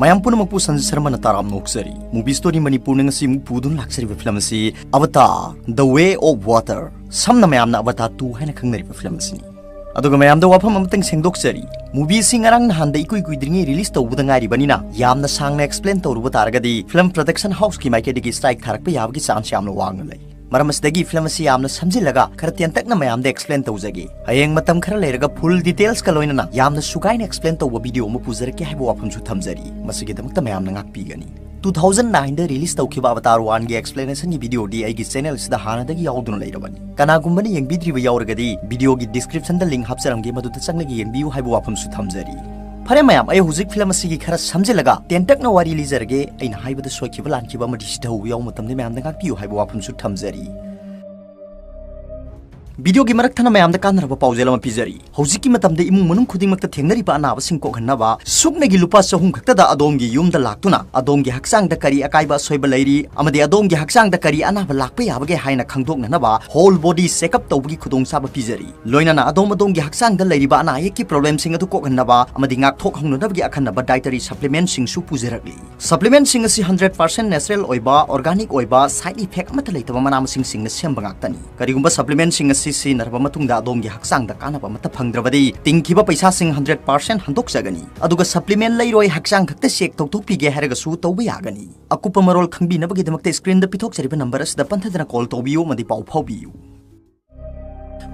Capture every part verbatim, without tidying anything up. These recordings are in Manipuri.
ꯃꯌꯥꯝ ꯄꯨꯝꯅꯃꯛꯄꯨ ꯁꯟꯖꯤꯠ ꯁꯔꯃꯅ ꯇꯔꯥꯝꯅ ꯑꯣꯛꯆꯔꯤ꯫ Movie Story ꯃꯅꯤꯄꯨꯔꯅ ꯉꯁꯤ ꯑꯃꯨꯛ ꯄꯨꯗꯨꯅ ꯂꯥꯛꯆꯔꯤꯕ ꯐꯤꯂꯝ ꯑꯁꯤ Avatar, The Way of Water, ꯁꯝꯅ ꯃꯌꯥꯝꯅ ꯑꯕꯇꯥꯔ ꯇꯨ ꯍꯥꯏꯅ ꯈꯪꯅꯔꯤꯕ ꯐꯤꯂꯝ ꯑꯁꯤꯅꯤ꯫ ꯑꯗꯨꯒ ꯃꯌꯥꯝꯗ ꯋꯥꯐꯝ ꯑꯃꯇꯪ ꯁꯦꯡꯗꯣꯛꯆꯔꯤ, movie ꯑꯁꯤ ꯉꯔꯥꯡ ꯅꯍꯥꯟꯗ ꯏꯀꯨꯏ ꯀꯨꯏꯗ꯭ꯔꯤꯉꯩ release ꯇꯧꯕꯗ ꯉꯥꯏꯔꯤꯕꯅꯤꯅ ꯌꯥꯝꯅ ꯁꯥꯡꯅ explain ꯇꯧꯔꯨꯕ ꯇꯥꯔꯒꯗꯤ film production house ꯀꯤ ꯃꯥꯏꯀꯩꯗꯒꯤ strike ꯊꯥꯔꯛꯄ ꯌꯥꯕꯒꯤ chance ꯌꯥꯝꯅ ꯋꯥꯡꯅ ꯂꯩ꯫ ꯃꯔꯝ ꯑꯁꯤꯗꯒꯤ film ꯑꯁꯤ ꯌꯥꯝꯅ ꯁꯝꯖꯤꯜꯂꯒ ꯈꯔ ꯇꯦꯟꯇꯛꯅ ꯃꯌꯥꯝꯗ explain ꯇꯧꯖꯒꯦ꯫ ꯍꯌꯦꯡ ꯃꯇꯝ ꯈꯔ ꯂꯩꯔꯒ full details ꯀ ꯂꯣꯏꯅꯅ ꯌꯥꯝꯅ ꯁꯨꯒꯥꯏꯅ explain ꯇꯧꯕ video ꯑꯃ ꯄꯨꯖꯔꯛꯀꯦ ꯍꯥꯏꯕ ꯋꯥꯐꯝꯁꯨ ꯊꯝꯖꯔꯤ꯫ ꯃꯁꯤꯒꯤꯗꯃꯛꯇ ꯃꯌꯥꯝꯅ ꯉꯥꯛꯄꯤꯒꯅꯤ꯫ Two thousand nine ꯗ release ꯇꯧꯈꯤꯕ ꯑꯕꯇꯥꯔ ꯋꯥꯟ ꯒꯤ explanation ꯒꯤ video ꯗꯤ ꯑꯩꯒꯤ channel ꯑꯁꯤꯗ ꯍꯥꯟꯅꯗꯒꯤ ꯌꯥꯎꯗꯨꯅ ꯂꯩꯔꯕꯅꯤ꯫ ꯀꯅꯥꯒꯨꯝꯕꯅ ꯌꯦꯡꯕꯤꯗ꯭ꯔꯤꯕ ꯌꯥꯎꯔꯒꯗꯤ video ꯒꯤ description ꯗ link ꯍꯥꯞꯆꯔꯝꯒꯦ, ꯃꯗꯨꯗ ꯆꯪꯂꯒ ꯌꯦꯡꯕꯤꯌꯨ ꯍꯥꯏꯕ ꯋꯥꯐꯝꯁꯨ ꯊꯝꯖꯔꯤ꯫ ꯐꯔꯦ ꯃꯌꯥꯝ, ꯑꯩ ꯍꯧꯖꯤꯛ film ꯑꯁꯤꯒꯤ ꯈꯔ ꯁꯝꯖꯤꯜꯂꯒ ꯇꯦꯟꯇꯛꯅ ꯋꯥꯔꯤ ꯂꯤꯖꯔꯒꯦ꯫ ꯑꯩꯅ ꯍꯥꯏꯕꯗ ꯁꯣꯏꯈꯤꯕ ꯂꯥꯟꯈꯤꯕ ꯑꯃꯗꯤ ꯁꯤꯊꯧꯕ ꯌꯥꯎꯕ ꯃꯇꯝꯗ ꯃꯌꯥꯝꯗ ꯉꯥꯛꯄꯤꯌꯨ ꯍꯥꯏꯕ ꯋꯥꯐꯝꯁꯨ ꯊꯝꯖꯔꯤ꯫ Video ꯒꯤ ꯃꯔꯛ ꯊꯠꯅ ꯃꯌꯥꯝꯗ ꯀꯥꯟꯅꯔꯕ ꯄꯥꯎꯖꯦꯜ ꯑꯃ ꯄꯤꯖꯔꯤ꯫ ꯍꯧꯖꯤꯛꯀꯤ ꯃꯇꯝꯗ ꯏꯃꯨꯡ ꯃꯅꯨꯡ ꯈꯨꯗꯤꯡꯃꯛꯇ ꯊꯦꯡꯅꯔꯤꯕ ꯑꯅꯥꯕꯁꯤꯡ ꯀꯣꯛꯍꯟꯅꯕ ꯁꯨꯞꯅꯒꯤ ꯂꯨꯄꯥ ꯆꯍꯨꯝ ꯈꯛꯇꯗ ꯑꯗꯣꯝꯒꯤ ꯌꯨꯝꯗ ꯂꯥꯛꯇꯨꯅ ꯑꯗꯣꯝꯒꯤ ꯍꯛꯆꯥꯡꯗ ꯀꯔꯤ ꯑꯀꯥꯏꯕ ꯑꯁꯣꯏꯕ ꯂꯩꯔꯤ ꯑꯃꯗꯤ ꯑꯗꯣꯝꯒꯤ ꯍꯛꯆꯥꯡꯗ ꯀꯔꯤ ꯑꯅꯥꯕ ꯂꯥꯛꯄ ꯌꯥꯕꯒꯦ ꯍꯥꯏꯅ ꯈꯪꯗꯣꯛꯅꯅꯕ whole body checkup ꯇꯧꯕꯒꯤ ꯈꯨꯗꯣꯡꯆꯥꯕ ꯄꯤꯖꯔꯤ꯫ ꯂꯣꯏꯅꯅ ꯑꯗꯣꯝ ꯑꯗꯣꯝꯒꯤ ꯍꯛꯆꯥꯡꯗ ꯂꯩꯔꯤꯕ ꯑꯅꯥ ꯑꯌꯦꯛꯀꯤ problem ꯁꯤꯡ ꯑꯗꯨ ꯀꯣꯛꯍꯟꯅꯕ ꯑꯃꯗꯤ ꯉꯥꯛꯊꯣꯛꯍꯧꯅꯅꯕꯒꯤ ꯑꯈꯟꯅꯕ dietary supplement ꯁꯤꯡꯁꯨ ꯄꯨꯖꯔꯛꯂꯤ꯫ Supplement ꯁꯤꯡ ꯑꯁꯤ hundred percent natural ꯑꯣꯏꯕ, organic ꯑꯣꯏꯕ, side effect ꯑꯃꯠꯇ ꯂꯩꯇꯕ ꯃꯅꯥ ꯃꯁꯤꯡꯁꯤꯡꯅ ꯁꯦꯝꯕ ꯉꯥꯛꯇꯅꯤ꯫ ꯀꯔꯤꯒꯨꯝꯕ supplement ꯁꯤꯡ ꯑꯁꯤ ꯁꯤꯖꯤꯟꯅꯔꯕ ꯃꯇꯨꯡꯗ ꯑꯗꯣꯝꯒꯤ ꯍꯛꯆꯥꯡꯗ ꯀꯥꯟꯅꯕ ꯑꯃꯠꯇ ꯐꯪꯗ꯭ꯔꯕꯗꯤ, ꯇꯤꯡꯈꯤꯕ ꯄꯩꯁꯥꯁꯤꯡ hundred percent ꯍꯟꯗꯣꯛꯆꯒꯅꯤ꯫ ꯑꯗꯨꯒ supplement ꯂꯩꯔꯣꯏ, ꯍꯛꯆꯥꯡ ꯈꯛꯇ check ꯇꯧꯊꯣꯛꯄꯤꯒꯦ ꯍꯥꯏꯔꯒꯁꯨ ꯇꯧꯕ ꯌꯥꯒꯅꯤ꯫ ꯑꯀꯨꯞꯄ ꯃꯔꯣꯜ ꯈꯪꯕꯤꯅꯕꯒꯤꯗꯃꯛꯇ screen ꯗ ꯄꯤꯊꯣꯛꯆꯔꯤꯕ number ꯑꯁꯤꯗ ꯄꯟꯊꯗꯅ call ꯇꯧꯕꯤꯌꯨ ꯑꯃꯗꯤ ꯄꯥꯎ ꯐꯥꯎꯕꯤꯌꯨ꯫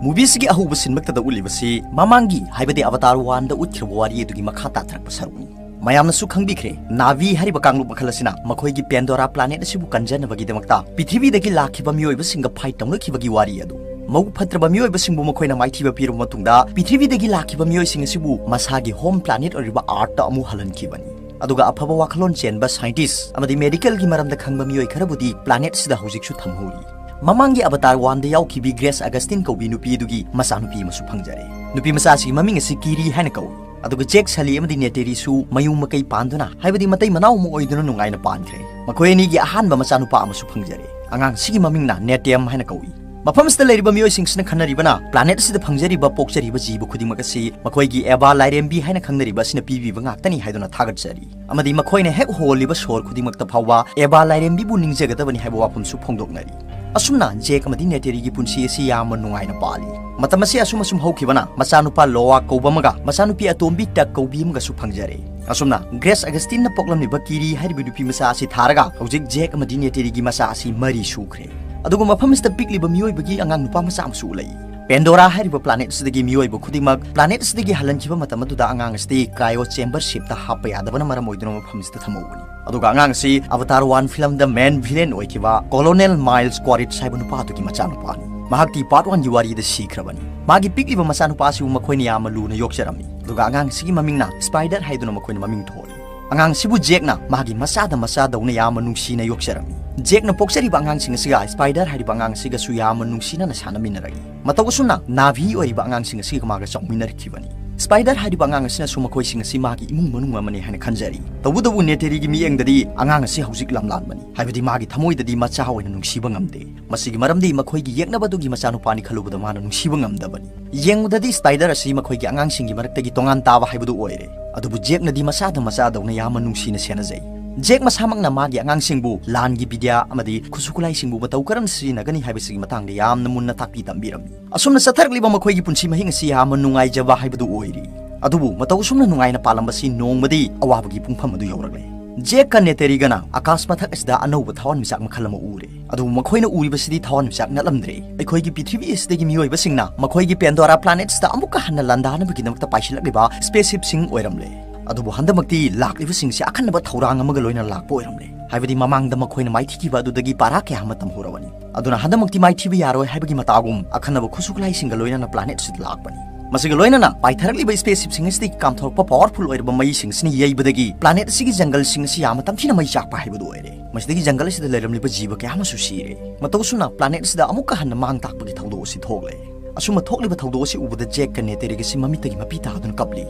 Movie ꯁꯤꯒꯤ ꯑꯍꯧꯕ ꯁꯤꯟꯃꯛꯇꯗ ꯎꯠꯂꯤꯕꯁꯤ ꯃꯃꯥꯡꯒꯤ, ꯍꯥꯏꯕꯗꯤ ꯑꯕꯇꯥꯔ ꯋꯥꯟꯗ ꯎꯠꯈ꯭ꯔꯕ ꯋꯥꯔꯤ ꯑꯗꯨꯒꯤ ꯃꯈꯥ ꯇꯥꯊꯔꯛꯄ ꯁꯔꯨꯛꯅꯤ꯫ ꯃꯌꯥꯝꯅꯁꯨ ꯈꯪꯕꯤꯈ꯭ꯔꯦ, ꯅꯥꯚꯤ ꯍꯥꯏꯔꯤꯕ ꯀꯥꯡꯂꯨꯞ ꯃꯈꯜ ꯑꯁꯤꯅ ꯃꯈꯣꯏꯒꯤ ꯄꯦꯟꯗꯣꯔꯥ planet ꯑꯁꯤꯕꯨ ꯀꯟꯖꯅꯕꯒꯤꯗꯃꯛꯇ ꯄ꯭ꯔꯤꯊꯤꯕꯤꯗꯒꯤ ꯂꯥꯛꯈꯤꯕ ꯃꯤꯑꯣꯏꯕꯁꯤꯡꯒ fight ꯇꯧꯅꯈꯤꯕꯒꯤ ꯋꯥꯔꯤ ꯑꯗꯨ꯫ ꯃꯕꯨꯛ ꯐꯠꯇ꯭ꯔꯕ ꯃꯤꯑꯣꯏꯕꯁꯤꯡꯕꯨ ꯃꯈꯣꯏꯅ ꯃꯥꯏꯊꯤꯕ ꯄꯤꯔꯕ ꯃꯇꯨꯡꯗ, ꯄ꯭ꯔꯤꯊꯤꯕꯤꯗꯒꯤ ꯂꯥꯛꯈꯤꯕ ꯃꯤꯑꯣꯏꯁꯤꯡ ꯑꯁꯤꯕꯨ ꯃꯁꯥꯒꯤ home planet ꯑꯣꯏꯔꯤꯕ Earth ꯇ ꯑꯃꯨꯛ ꯍꯜꯍꯟꯈꯤꯕꯅꯤ꯫ ꯑꯗꯨꯒ ꯑꯐꯕ ꯋꯥꯈꯜꯂꯣꯟ ꯆꯦꯟꯕ scientist ꯑꯃꯗꯤ medical ꯒꯤ ꯃꯔꯝꯗ ꯈꯪꯕ ꯃꯤꯑꯣꯏ ꯈꯔꯕꯨꯗꯤ planet ꯁꯤꯗ ꯍꯧꯖꯤꯛꯁꯨ ꯊꯝꯍꯧꯔꯤ꯫ ꯃꯃꯥꯡꯒꯤ ꯑꯕꯇꯥꯔ ꯋꯥꯟꯗ ꯌꯥꯎꯈꯤꯕꯤ ꯒ꯭ꯔꯦꯁ ꯑꯒꯁꯇꯤꯟ ꯀꯧꯕꯤ ꯅꯨꯄꯤ ꯑꯗꯨꯒꯤ ꯃꯆꯥꯅꯨꯄꯤ ꯑꯃꯁꯨ ꯐꯪꯖꯔꯦ꯫ ꯅꯨꯄꯤ ꯃꯆꯥ ꯑꯁꯤꯒꯤ ꯃꯃꯤꯡ ꯑꯁꯤ ꯀꯤꯔꯤ ꯍꯥꯏꯅ ꯀꯧꯏ꯫ ꯑꯗꯨꯒ ꯖꯦꯛ ꯁꯂꯤ ꯑꯃꯗꯤ ꯅꯦꯇꯦꯔꯤꯁꯨ ꯃꯌꯨꯝ ꯃꯀꯩ ꯄꯥꯟꯗꯨꯅ, ꯍꯥꯏꯕꯗꯤ ꯃꯇꯩ ꯃꯅꯥꯎ ꯑꯃ ꯑꯣꯏꯗꯨꯅ ꯅꯨꯡꯉꯥꯏꯅ ꯄꯥꯟꯈ꯭ꯔꯦ꯫ ꯃꯈꯣꯏ ꯑꯅꯤꯒꯤ ꯑꯍꯥꯟꯕ ꯃꯆꯥꯅꯨꯄꯥ ꯑꯃꯁꯨ ꯐꯪꯖꯔꯦ꯫ ꯑꯉꯥꯡꯁꯤꯒꯤ ꯃꯃꯤꯡꯅ ꯅꯦꯇꯦꯝ ꯍꯥꯏꯅ ꯀꯧꯏ꯫ ꯃꯐꯝ ꯑꯁꯤꯗ ꯂꯩꯔꯤꯕ ꯃꯤꯑꯣꯏꯁꯤꯡꯁꯤꯅ ꯈꯟꯅꯔꯤꯕꯅ planet ꯑꯁꯤꯗ ꯐꯪꯖꯔꯤꯕ ꯄꯣꯛꯆꯔꯤꯕ ꯖꯤꯕ ꯈꯨꯗꯤꯡꯃꯛ ꯑꯁꯤ ꯃꯈꯣꯏꯒꯤ ꯑꯦꯕꯥ ꯂꯥꯏꯔꯦꯝꯕꯤ ꯍꯥꯏꯅ ꯈꯪꯅꯔꯤꯕ ꯑꯁꯤꯅ ꯄꯤꯕꯤꯕ ꯉꯥꯛꯇꯅꯤ ꯍꯥꯏꯗꯨꯅ ꯊꯥꯒꯠꯆꯔꯤ, ꯑꯃꯗꯤ ꯃꯈꯣꯏꯅ ꯍꯦꯛ ꯍꯣꯜꯂꯤꯕ ꯁꯣꯔ ꯈꯨꯗꯤꯡꯃꯛꯇ ꯐꯥꯎꯕ ꯑꯦꯕꯥ ꯂꯥꯏꯔꯦꯝꯕꯤꯕꯨ ꯅꯤꯡꯖꯒꯗꯕꯅꯤ ꯍꯥꯏꯕ ꯋꯥꯐꯝꯁꯨ ꯐꯣꯡꯗꯣꯛꯅꯔꯤ꯫ ꯑꯁꯨꯝꯅ ꯖꯦꯛ ꯑꯃꯗꯤ ꯅꯦꯇꯦꯔꯤꯒꯤ ꯄꯨꯟꯁꯤ ꯑꯁꯤ ꯌꯥꯝꯅ ꯅꯨꯡꯉꯥꯏꯅ ꯄꯥꯜꯂꯤ꯫ ꯃꯇꯝ ꯑꯁꯤ ꯑꯁꯨꯝ ꯑꯁꯨꯝ ꯍꯧꯈꯤꯕꯅ ꯃꯆꯥꯅꯨꯄꯥ ꯂꯣꯋꯥ ꯀꯧꯕ ꯑꯃꯒ ꯃꯆꯥꯅꯨꯄꯤ ꯑꯇꯣꯝꯕꯤ ꯇꯛ ꯀꯧꯕꯤ ꯑꯃꯒꯁꯨ ꯐꯪꯖꯔꯦ꯫ ꯑꯁꯨꯝꯅ ꯒ꯭ꯔꯦꯁ ꯑꯒꯁꯇꯤꯟꯅ ꯄꯣꯛꯂꯝꯂꯤꯕ ꯀꯤꯔꯤ ꯍꯥꯏꯔꯤꯕ ꯅꯨꯄꯤ ꯃꯆꯥ ꯑꯁꯤ ꯊꯥꯔꯒ ꯍꯧꯖꯤꯛ ꯖꯦꯛ ꯑꯃꯗꯤ ꯅꯦꯇꯦꯔꯤꯒꯤ ꯃꯆꯥ ꯑꯁꯤ ꯃꯔꯤ ꯁꯨꯈ꯭ꯔꯦ꯫ ꯑꯗꯨꯒ ꯃꯐꯝ ꯑꯁꯤꯗ ꯄꯤꯛꯂꯤꯕ ꯃꯤꯑꯣꯏꯕꯒꯤ ꯑꯉꯥꯡ ꯅꯨꯄꯥ ꯃꯆꯥ ꯑꯃꯁꯨ ꯂꯩ꯫ ꯄꯦꯟꯗꯣꯔꯥ ꯍꯥꯏꯔꯤꯕ planet ꯑꯁꯤꯗꯒꯤ ꯃꯤꯑꯣꯏꯕ ꯈꯨꯗꯤꯡꯃꯛ planet ꯑꯁꯤꯗꯒꯤ ꯍꯜꯍꯟꯈꯤꯕ ꯃꯇꯝ ꯑꯗꯨꯗ ꯑꯉꯥꯡ ꯑꯁꯤꯗꯤ cryo chamber shipꯇ ꯍꯥꯞꯄ ꯌꯥꯗꯕꯅ ꯃꯔꯝ ꯑꯣꯏꯗꯨꯅ ꯃꯐꯝ ꯑꯁꯤꯗ ꯊꯝꯍꯧꯕꯅꯤ꯫ ꯑꯗꯨꯒ ꯑꯉꯥꯡ ꯑꯁꯤ Avatar one filmꯗ main villain ꯑꯣꯏꯈꯤꯕ Colonel Miles Quaritch ꯍꯥꯏꯕ ꯅꯨꯄꯥ ꯑꯗꯨꯒꯤ ꯃꯆꯥꯅꯨꯄꯥꯅꯤ꯫ ꯃꯍꯥꯛꯇꯤ part oneꯒꯤ ꯋꯥꯔꯤꯗ ꯁꯤꯈ꯭ꯔꯕꯅꯤ꯫ ꯃꯥꯒꯤ ꯄꯤꯛꯂꯤꯕ ꯃꯆꯥꯅꯨꯄꯥ ꯑꯁꯤꯕꯨ ꯃꯈꯣꯏꯅ ꯌꯥꯝꯅ ꯂꯨꯅ ꯌꯣꯛꯆꯔꯝꯃꯤ꯫ ꯑꯗꯨꯒ ꯑꯉꯥꯡ ꯑꯁꯤꯒꯤ ꯃꯃꯤꯡꯅ Spider ꯍꯥꯏꯗꯨꯅ ꯃꯈꯣꯏꯅ ꯃꯃꯤꯡ ꯊꯣꯜꯂꯤ꯫ ꯑꯉꯥꯡꯁꯤꯕꯨ ꯖꯦꯛꯅ ꯃꯥꯒꯤ ꯃꯆꯥꯗ ꯃꯆꯥꯗꯧꯅ ꯌꯥꯝꯅ ꯅꯨꯡꯁꯤꯅ ꯌꯣꯛꯆꯔꯝꯃꯤ꯫ ꯖꯦꯛꯅ ꯄꯣꯛꯆꯔꯤꯕ ꯑꯉꯥꯡꯁꯤꯡ ꯑꯁꯤꯒ Spider ꯍꯥꯏꯔꯤꯕ ꯑꯉꯥꯡ ꯑꯁꯤꯒꯁꯨ ꯌꯥꯝꯅ ꯅꯨꯡꯁꯤꯅꯅ ꯁꯥꯟꯅꯃꯤꯟꯅꯔꯛꯏ꯫ ꯃꯇꯧ ꯑꯁꯨꯝꯅ ꯅꯥꯚꯤ ꯑꯣꯏꯔꯤꯕ ꯑꯉꯥꯡꯁꯤꯡ ꯑꯁꯤꯒ ꯃꯥꯒ ꯆꯥꯎꯃꯤꯟꯅꯔꯛꯈꯤꯕꯅꯤ꯫ Spider ꯍꯥꯏꯔꯤꯕ ꯑꯉꯥꯡ ꯑꯁꯤꯅꯁꯨ ꯃꯈꯣꯏꯁꯤꯡ ꯑꯁꯤ ꯃꯥꯒꯤ ꯏꯃꯨꯡ ꯃꯅꯨꯡ ꯑꯃꯅꯤ ꯍꯥꯏꯅ ꯈꯟꯖꯔꯤ꯫ ꯇꯧꯕꯇꯕꯨ ꯅꯦꯇꯦꯔꯤꯒꯤ ꯃꯤꯠꯌꯦꯡꯗꯗꯤ ꯑꯉꯥꯡ ꯑꯁꯤ ꯍꯧꯖꯤꯛ ꯂꯝꯂꯥꯟꯕꯅꯤ, ꯍꯥꯏꯕꯗꯤ ꯃꯥꯒꯤ ꯊꯃꯣꯏꯗꯗꯤ ꯃꯆꯥ ꯑꯣꯏꯅ ꯅꯨꯡꯁꯤꯕ ꯉꯝꯗꯦ꯫ ꯃꯁꯤꯒꯤ ꯃꯔꯝꯗꯤ ꯃꯈꯣꯏꯒꯤ ꯌꯦꯛꯅꯕ ꯑꯗꯨꯒꯤ ꯃꯆꯥꯅꯨꯄꯥꯅꯤ ꯈꯜꯂꯨꯕꯗ ꯃꯥꯅ ꯅꯨꯡꯁꯤꯕ ꯉꯝꯗꯕꯅꯤ꯫ ꯌꯦꯡꯕꯗꯗꯤ Spider ꯑꯁꯤ ꯃꯈꯣꯏꯒꯤ ꯑꯉꯥꯡꯁꯤꯡꯒꯤ ꯃꯔꯛꯇꯒꯤ ꯇꯣꯉꯥꯟ ꯇꯥꯕ ꯍꯥꯏꯕꯗꯨ ꯑꯣꯏꯔꯦ꯫ ꯑꯗꯨꯕꯨ ꯖꯦꯛꯅꯗꯤ ꯃꯆꯥꯗ ꯃꯆꯥꯗꯧꯅ ꯌꯥꯝꯅ ꯅꯨꯡꯁꯤꯅ ꯁꯦꯟꯅꯖꯩ꯫ ꯖꯦꯛ ꯃꯁꯥꯃꯛꯅ ꯃꯥꯒꯤ ꯑꯉꯥꯡꯁꯤꯡꯕꯨ ꯂꯥꯟꯒꯤ ꯕꯤꯗ꯭ꯌꯥ ꯑꯃꯗꯤ ꯈꯨꯠꯁꯨ ꯈꯨꯠꯂꯥꯏꯁꯤꯡꯕꯨ ꯃꯇꯧ ꯀꯔꯝꯅ ꯁꯤꯖꯤꯟꯅꯒꯅꯤ ꯍꯥꯏꯕꯁꯤꯒꯤ ꯃꯇꯥꯡꯗ ꯌꯥꯝꯅ ꯃꯨꯟꯅ ꯇꯥꯛꯄꯤ ꯇꯝꯕꯤꯔꯝꯃꯤ꯫ ꯑꯁꯨꯝꯅ ꯆꯠꯊꯔꯛꯂꯤꯕ ꯃꯈꯣꯏꯒꯤ ꯄꯨꯟꯁꯤ ꯃꯍꯤꯡ ꯑꯁꯤ ꯌꯥꯝꯅ ꯅꯨꯡꯉꯥꯏꯖꯕ ꯍꯥꯏꯕꯗꯨ ꯑꯣꯏꯔꯤ꯫ ꯑꯗꯨꯕꯨ ꯃꯇꯧ ꯑꯁꯨꯝꯅ ꯅꯨꯡꯉꯥꯏꯅ ꯄꯥꯜꯂꯝꯕꯁꯤ ꯅꯣꯡꯃꯗꯤ ꯑꯋꯥꯕꯒꯤ ꯄꯨꯡꯐꯝ ꯑꯗꯨ ꯌꯧꯔꯛꯂꯦ꯫ ꯖꯦꯛꯀ ꯅꯦꯇꯦꯔꯤꯒꯅ ꯑꯀꯥꯁ ꯃꯊꯛ ꯑꯁꯤꯗ ꯑꯅꯧꯕ ꯊꯋꯥꯟꯃꯤꯆꯥꯛ ꯃꯈꯜ ꯑꯃ ꯎꯔꯦ꯫ ꯑꯗꯨꯕꯨ ꯃꯈꯣꯏꯅ ꯎꯔꯤꯕꯁꯤꯗꯤ ꯊꯋꯥꯟꯃꯤꯆꯥꯛ ꯅꯠꯂꯝꯗ꯭ꯔꯦ꯫ ꯑꯩꯈꯣꯏꯒꯤ ꯄ꯭ꯔꯤꯊꯤꯕꯤ ꯑꯁꯤꯗꯒꯤ ꯃꯤꯑꯣꯏꯕꯁꯤꯡꯅ ꯃꯈꯣꯏꯒꯤ ꯄꯦꯟꯗꯣꯔꯥ planetꯁꯤꯗ ꯑꯃꯨꯛꯀ ꯍꯟꯅ ꯂꯥꯟꯗꯥꯅꯕꯒꯤꯗꯃꯛꯇ ꯄꯥꯏꯁꯤꯜꯂꯛꯂꯤꯕ spaceshipꯁꯤꯡ ꯑꯣꯏꯔꯝꯂꯦ꯫ ꯑꯗꯨꯕꯨ ꯍꯟꯗꯛꯃꯛꯇꯤ ꯂꯥꯛꯂꯤꯕꯁꯤꯡꯁꯤ ꯑꯀꯟꯅꯕ ꯊꯧꯔꯥꯡ ꯑꯃꯒ ꯂꯣꯏꯅꯅ ꯂꯥꯛꯄ ꯑꯣꯏꯔꯝꯂꯦ꯫ ꯍꯥꯏꯕꯗꯤ ꯃꯃꯥꯡꯗ ꯃꯈꯣꯏꯅ ꯃꯥꯏꯊꯤꯈꯤꯕ ꯑꯗꯨꯗꯒꯤ ꯄꯥꯔꯥ ꯀꯌꯥ ꯑꯃ ꯇꯝꯍꯧꯔꯕꯅꯤ꯫ ꯑꯗꯨꯅ ꯍꯟꯗꯛꯃꯛꯇꯤ ꯃꯥꯏꯊꯤꯕ ꯌꯥꯔꯣꯏ ꯍꯥꯏꯕꯒꯤ ꯃꯇꯥꯒꯨꯝ ꯑꯀꯟꯅꯕ ꯈꯨꯠꯁꯨ ꯈꯨꯠꯂꯥꯏꯁꯤꯡꯒ ꯂꯣꯏꯅꯅ planetꯁꯤꯗ ꯂꯥꯛꯄꯅꯤ꯫ ꯃꯁꯤꯒ ꯂꯣꯏꯅꯅ ꯄꯥꯏꯊꯔꯛꯂꯤꯕ spaceshipꯁꯤꯡ ꯑꯁꯤꯗꯒꯤ ꯀꯥꯝꯊꯣꯔꯛꯄ powerful ꯑꯣꯏꯔꯕ ꯃꯩꯁꯤꯡ ꯑꯁꯤꯅ ꯌꯩꯕꯗꯒꯤ planet ꯑꯁꯤꯒꯤ ꯖꯪꯒꯜꯁꯤꯡ ꯑꯁꯤ ꯌꯥꯝꯅ ꯇꯝꯊꯤꯅ ꯃꯩ ꯆꯥꯛꯄ ꯍꯥꯏꯕꯗꯨ ꯑꯣꯏꯔꯦ꯫ ꯃꯁꯤꯗꯒꯤ ꯖꯪꯒꯜ ꯑꯁꯤꯗ ꯂꯩꯔꯝꯂꯤꯕ ꯖꯤꯕ ꯀꯌꯥ ꯑꯃꯁꯨ ꯁꯤꯔꯦ꯫ ꯃꯇꯧ ꯑꯁꯨꯝꯅ planet ꯑꯁꯤꯗ ꯑꯃꯨꯛꯀ ꯍꯟꯅ ꯃꯥꯡ ꯇꯥꯛꯄꯒꯤ ꯊꯧꯗꯣꯛ ꯑꯁꯤ ꯊꯣꯛꯂꯦ꯫ ꯑꯁꯨꯝꯕ ꯊꯣꯛꯂꯤꯕ ꯊꯧꯗꯣꯛ ꯑꯁꯤ ꯎꯕꯗ ꯖꯦꯛꯀ ꯅꯦꯇꯦꯔꯤꯒ ꯑꯁꯤ ꯃꯃꯤꯠꯇꯒꯤ ꯃꯄꯤ ꯇꯥꯗꯨꯅ ꯀꯞꯂꯤ꯫